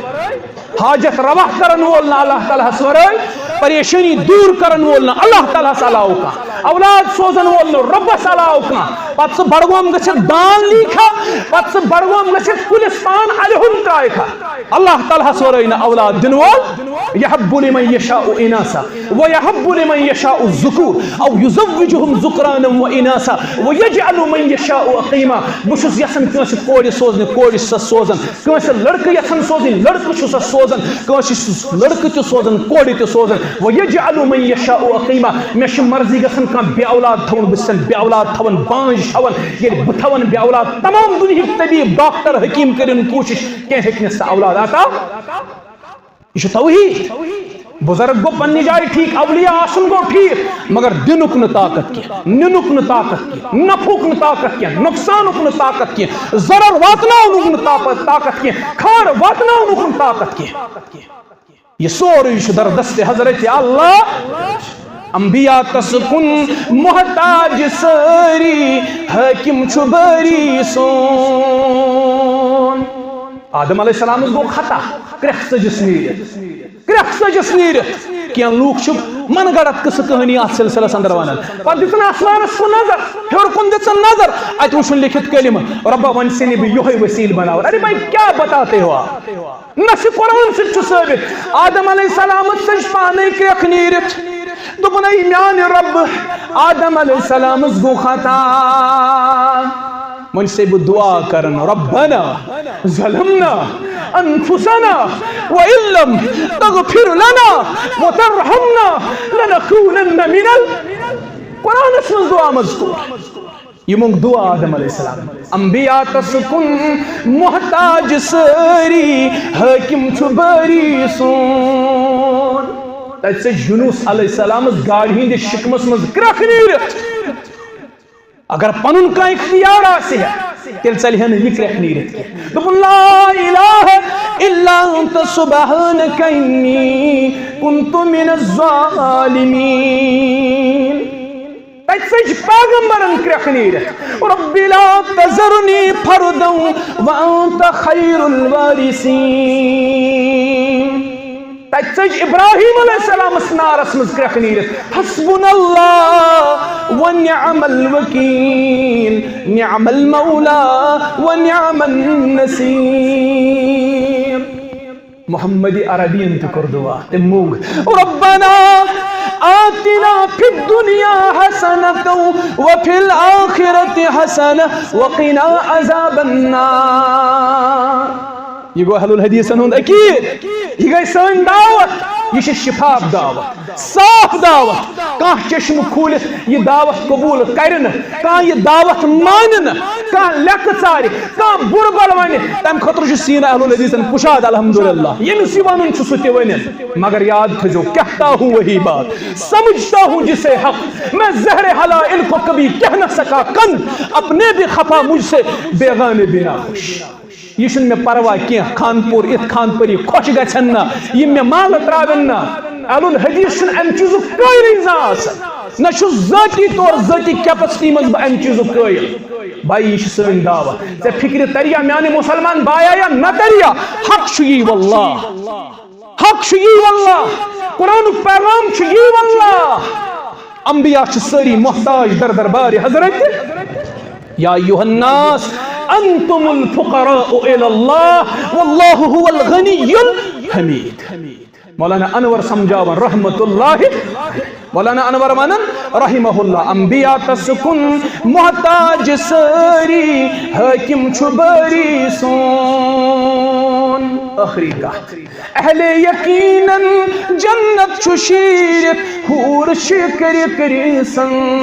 حاجت روا کرن وول نہٕ اللہ تعالیٰ ہَس ورٲے، پریشٲنی دوٗر کرن وول نہٕ اللہ تعالیٰ ہَس علاوٕ کانٛہہ، اولاد سوزن وول نہٕ رۄبَس علاوٕ کانٛہہ۔ پتہٕ ژٕ بڈگوم گٔژھِتھ دان لیکھا، پتہٕ ژٕ بڈگوم گٔژھِتھ پُلِس پان الہِ ہُن ترٛایکھا، اللہ تعالیٰ ہَس ورٲے نہٕ اولاد دِنہٕ وول۔ یہب لمن یشاء اناثا ویہب لمن یشاء الذکور او یزوجہم ذکرانا و اناثا ویجعل من یشاء عقیما۔ بہٕ چھُس یژھان کٲنٛسہِ کورِ سوزنہِ، کورِ چھُسس سوزان۔ کٲنٛسہِ لڑکہٕ یژھان سوزٕنۍ، لڑکہٕ چھُسس سوزان۔ کٲنٛسہِ چھُس لڑکہٕ تہِ سوزان، کورِ تہِ سوزان۔ وَیَجْعَلُ مَن یَشَاءُ عَقِیمًا۔ مےٚ چھِ مرضی گژھان کانٛہہ بے اولاد تھاوُن، بہٕ چھُسن بے اولاد تھاوان، بانٛجھ چھَوان۔ ییٚلہِ بہٕ تھاوان بے اولاد، تمام دُنیہٕکۍ طبیب، ڈاکٹر، حکیٖم کٔرِن کوٗشِش، کینٛہہ ہیٚکہِ نہٕ سۄ اولاد عطا۔ یہِ چھُ توحیٖد۔ بُزرگ گوٚو پننہِ جایہِ ٹھیٖک، اولیاء آسُن گوٚو ٹھیٖک، مگر دِنُک نہٕ طاقت کینٛہہ، نِنُک نہٕ طاقت کینٛہہ، نفعُک نہٕ طاقت کینٛہہ، نۄقصانُک نہٕ طاقت کینٛہہ، ضرر واتناونُک نہٕ طاقت، طاقت کینٛہہ، خٲر واتناونُک نہٕ طاقت کینٛہہ۔ یہِ سورُے چھُ در دست حضرت اللہ۔ انبیاء تس کُن محتاج سٲری، حٲکِم چھُ بٲری سون۔ آدم علیہ السلامس گوٚو خطا، کرٛٮ۪کھ ژٔجِس نیٖرِتھ۔ کرٛٮ۪کھ ژٔجِس نیٖرِتھ۔ کینٛہہ لوٗکھ چھِ من گڑت قصہٕ کہانی اتھ سلسلس اندر ونان۔ پتہٕ دِژٕن آسمانس کُن نظر، ہیوٚر کُن دِژٕن نظر، اتہِ وُچھُن لیکھِتھ کلمہٕ، رۄبا وۄنۍ ژےٚ نہٕ بہٕ یِہوٚے وسیٖلہٕ بناوان۔ ارے بھائی، کیا بتاتے ہو آپ؟ نہ چھِ قرآن سۭتۍ چھُ ثٲبت۔ آدم علیہ السلام ژٔج پانے کرٛٮ۪کھ نیٖرِتھ۔ دوٚپُن، اے میانہِ رۄب، آدم علیہ السلامس گوٚو خطا۔ وۄنۍ چھسے بہٕ دعا کران، ربنا ظلمنا انفسنا وان لم تغفر لنا وترحمنا لنکونن من ال-، قرآنس منٛز دعا مذکور۔ یہِ مونگ دعا آدم علیہ السلام۔ انبیاء تس کُن محتاج سٲری، حٲکِم چھُ بٲری سون۔ تتہِ ژٔج یونس علیہ السلامس گاڈِ ہٕنٛدِس شِکمس منٛز کرٛٮ۪کھ نیٖرِتھ۔ اگر پنُن کانٛہہ اختیار آسہِ ہا، تیٚلہِ ژلہِ ہا نہٕ یہِ کرٛٮ۪کھ نیٖرِتھ کینٛہہ۔ دوٚپُن، لا الہ إلا أنت سبحانك إني كنت من الظالمين. تتہِ ژٔج پیغمبرن کرٛٮ۪کھ نیٖرِتھ، رب لا تذرني فردا وأنت خير الوارثين. تتہِ ژٔج ابراہیم علیہ السلامس نارس منٛز کرٛٮ۪کھ نیٖرِتھ، حسبنا الله ونعم الوكيل، نعم المولى ونعم النصير. محمد عربین تہِ کوٚر دعا، تٔمۍ موٚنگ، ربنا آتنا فی الدنیا حسنة وفی الآخرة حسنة وقنا عذاب النار۔ یہِ گوٚو اہل الحدیثن ہُنٛد عقیٖد، یہِ گٔے سٲنۍ دعوت، یہِ چھِ شفاف دعوت، صاف دعوت۔ کانٛہہ چشمہٕ کھوٗلِتھ یہِ دعوت قبوٗل کرِ نہٕ، کانٛہہ یہِ دعوت مانہِ نہٕ، کانٛہہ لٮ۪کہٕ ژارِ، کانٛہہ بُرٕ بَلہٕ وَنہِ، تَمہِ خٲطرٕ چھُ سیٖنہٕ اہل الحدیثن کُشاد، الحمدللہ۔ ییٚمِس یہِ وَنُن چھُ، سُہ تہِ وَنہِ۔ مگر یاد تھٲیزیو، کہتا ہوں وہی بات، سمجھتا ہوں جسے حق، میں زہر حلائل کو کبھی کہہ نہ سکا کن، اپنے بھی خفا مجھ سے بیگانے بھی ناخوش۔ یہِ چھُنہٕ مےٚ پرواہ کینٛہہ، خانپور یِتھ خانپری خۄش گژھن نہ، یِم مےٚ مالہٕ ترٛاوَن نہ۔ اہل الحدیث چھُنہٕ اَمہِ چیٖزُک قٲیلٕے زانٛہہ آسان۔ نہ چھُس ذٲتی طور، ذٲتی کیپیسٹی منٛز بہٕ اَمہِ چیٖزُک قٲیل۔ بھائی، یہِ چھِ سٲنۍ دعوت۔ ژےٚ فِکرِ تَرِیا میٛانہِ مُسلمان بایا یا نہ تَرِیا؟ حق چھُ یی واللہ۔ حق چھُ یی واللہ۔ قرآنُک پیغام چھُ یی واللہ۔ انبیاء چھِ سٲری محتاج در دربارِ حضرت۔ یا ایھا الناس انتم الفقراء الی اللہ واللہ ھو الغنی الحمید۔ مولانا انور سمجھاوان رحمت اللہ، مولانا انور ونان رحمہ اللہ، انبیاء تس کُن محتاج سٲری، حٲکِم چھُ بٲری سون۔ ٲخری کتھ، اہل یقینن جنت چھُ شیٖرِتھ حور چھِ کٔرِتھ رِسن۔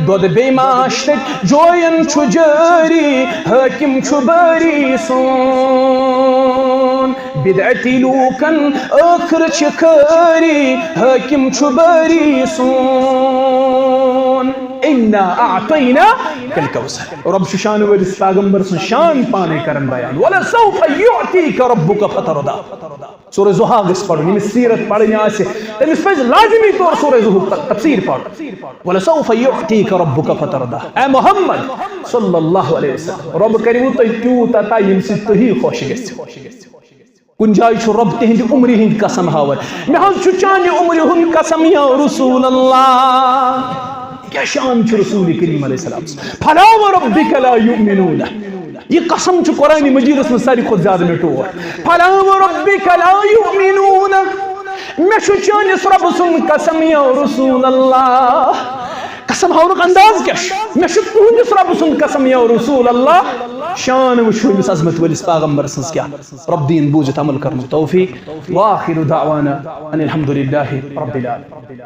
دۄد بیٚیہِ ماش تتہِ جوین چھُ جٲری، حٲکِم چھُ بٲری سون۔ بدعتی لوٗکن ٲخر چھِ خٲری، حٲکِم چھُ بٲری سون۔ انا اعطیناک الکوثر۔ رب چھُ شانہٕ وٲلِس پیغمبر سٕنٛز شان پانے کران بیان۔ ولسوف یعطیک ربک فترضی۔ سورہ ضحیٰ گژھِ پرُن، ییٚمِس سیرت پرٕنۍ آسہِ، تٔمِس پزِ لازمی طور سورہ ضحیٰ تفسیر پرُن۔ ولسوف یعطیک ربک فترضی۔ اے محمد صلی اللہ علیہ وسلم، رب کروٕ تۄہہِ تیوٗت عطا ییٚمہِ سۭتۍ تُہی خۄش گژھِو۔ کُنہِ جایہِ چھُ رب تِہنٛدِ عمرِ ہٕنٛدۍ قسم ہاوان، مےٚ حظ چھُ چانہِ عمرِ ہُنٛد قسم یا رسول اللہ۔ کیٛاہ شان چھُ رسول کریم علیہ السلام سُنٛد؟ فلا وربک لا یؤمنون۔ یہِ قسم چھُ قرآن مجیدس منٛز ساروی کھۄتہٕ زیادٕ مےٚ ٹوٹھ۔ فلا وربک لا یؤمنون۔ مےٚ چھُ چٲنِس رۄبہٕ سُنٛد قسم یا رسول اللہ۔ قسم ہاونُک انداز کیٛاہ چھُ؟ مےٚ چھُ تُہنٛدِس رۄبہٕ سُنٛد قسم یا رسول اللہ۔ شان وٕچھو أمِس عظمت وٲلِس پیغمبر سٕنٛز کیٛاہ۔ رب دِیِن بوٗزِتھ عمل کرنُک توفیق۔ وآخر دعوانا ان الحمد للہ رب العالمین۔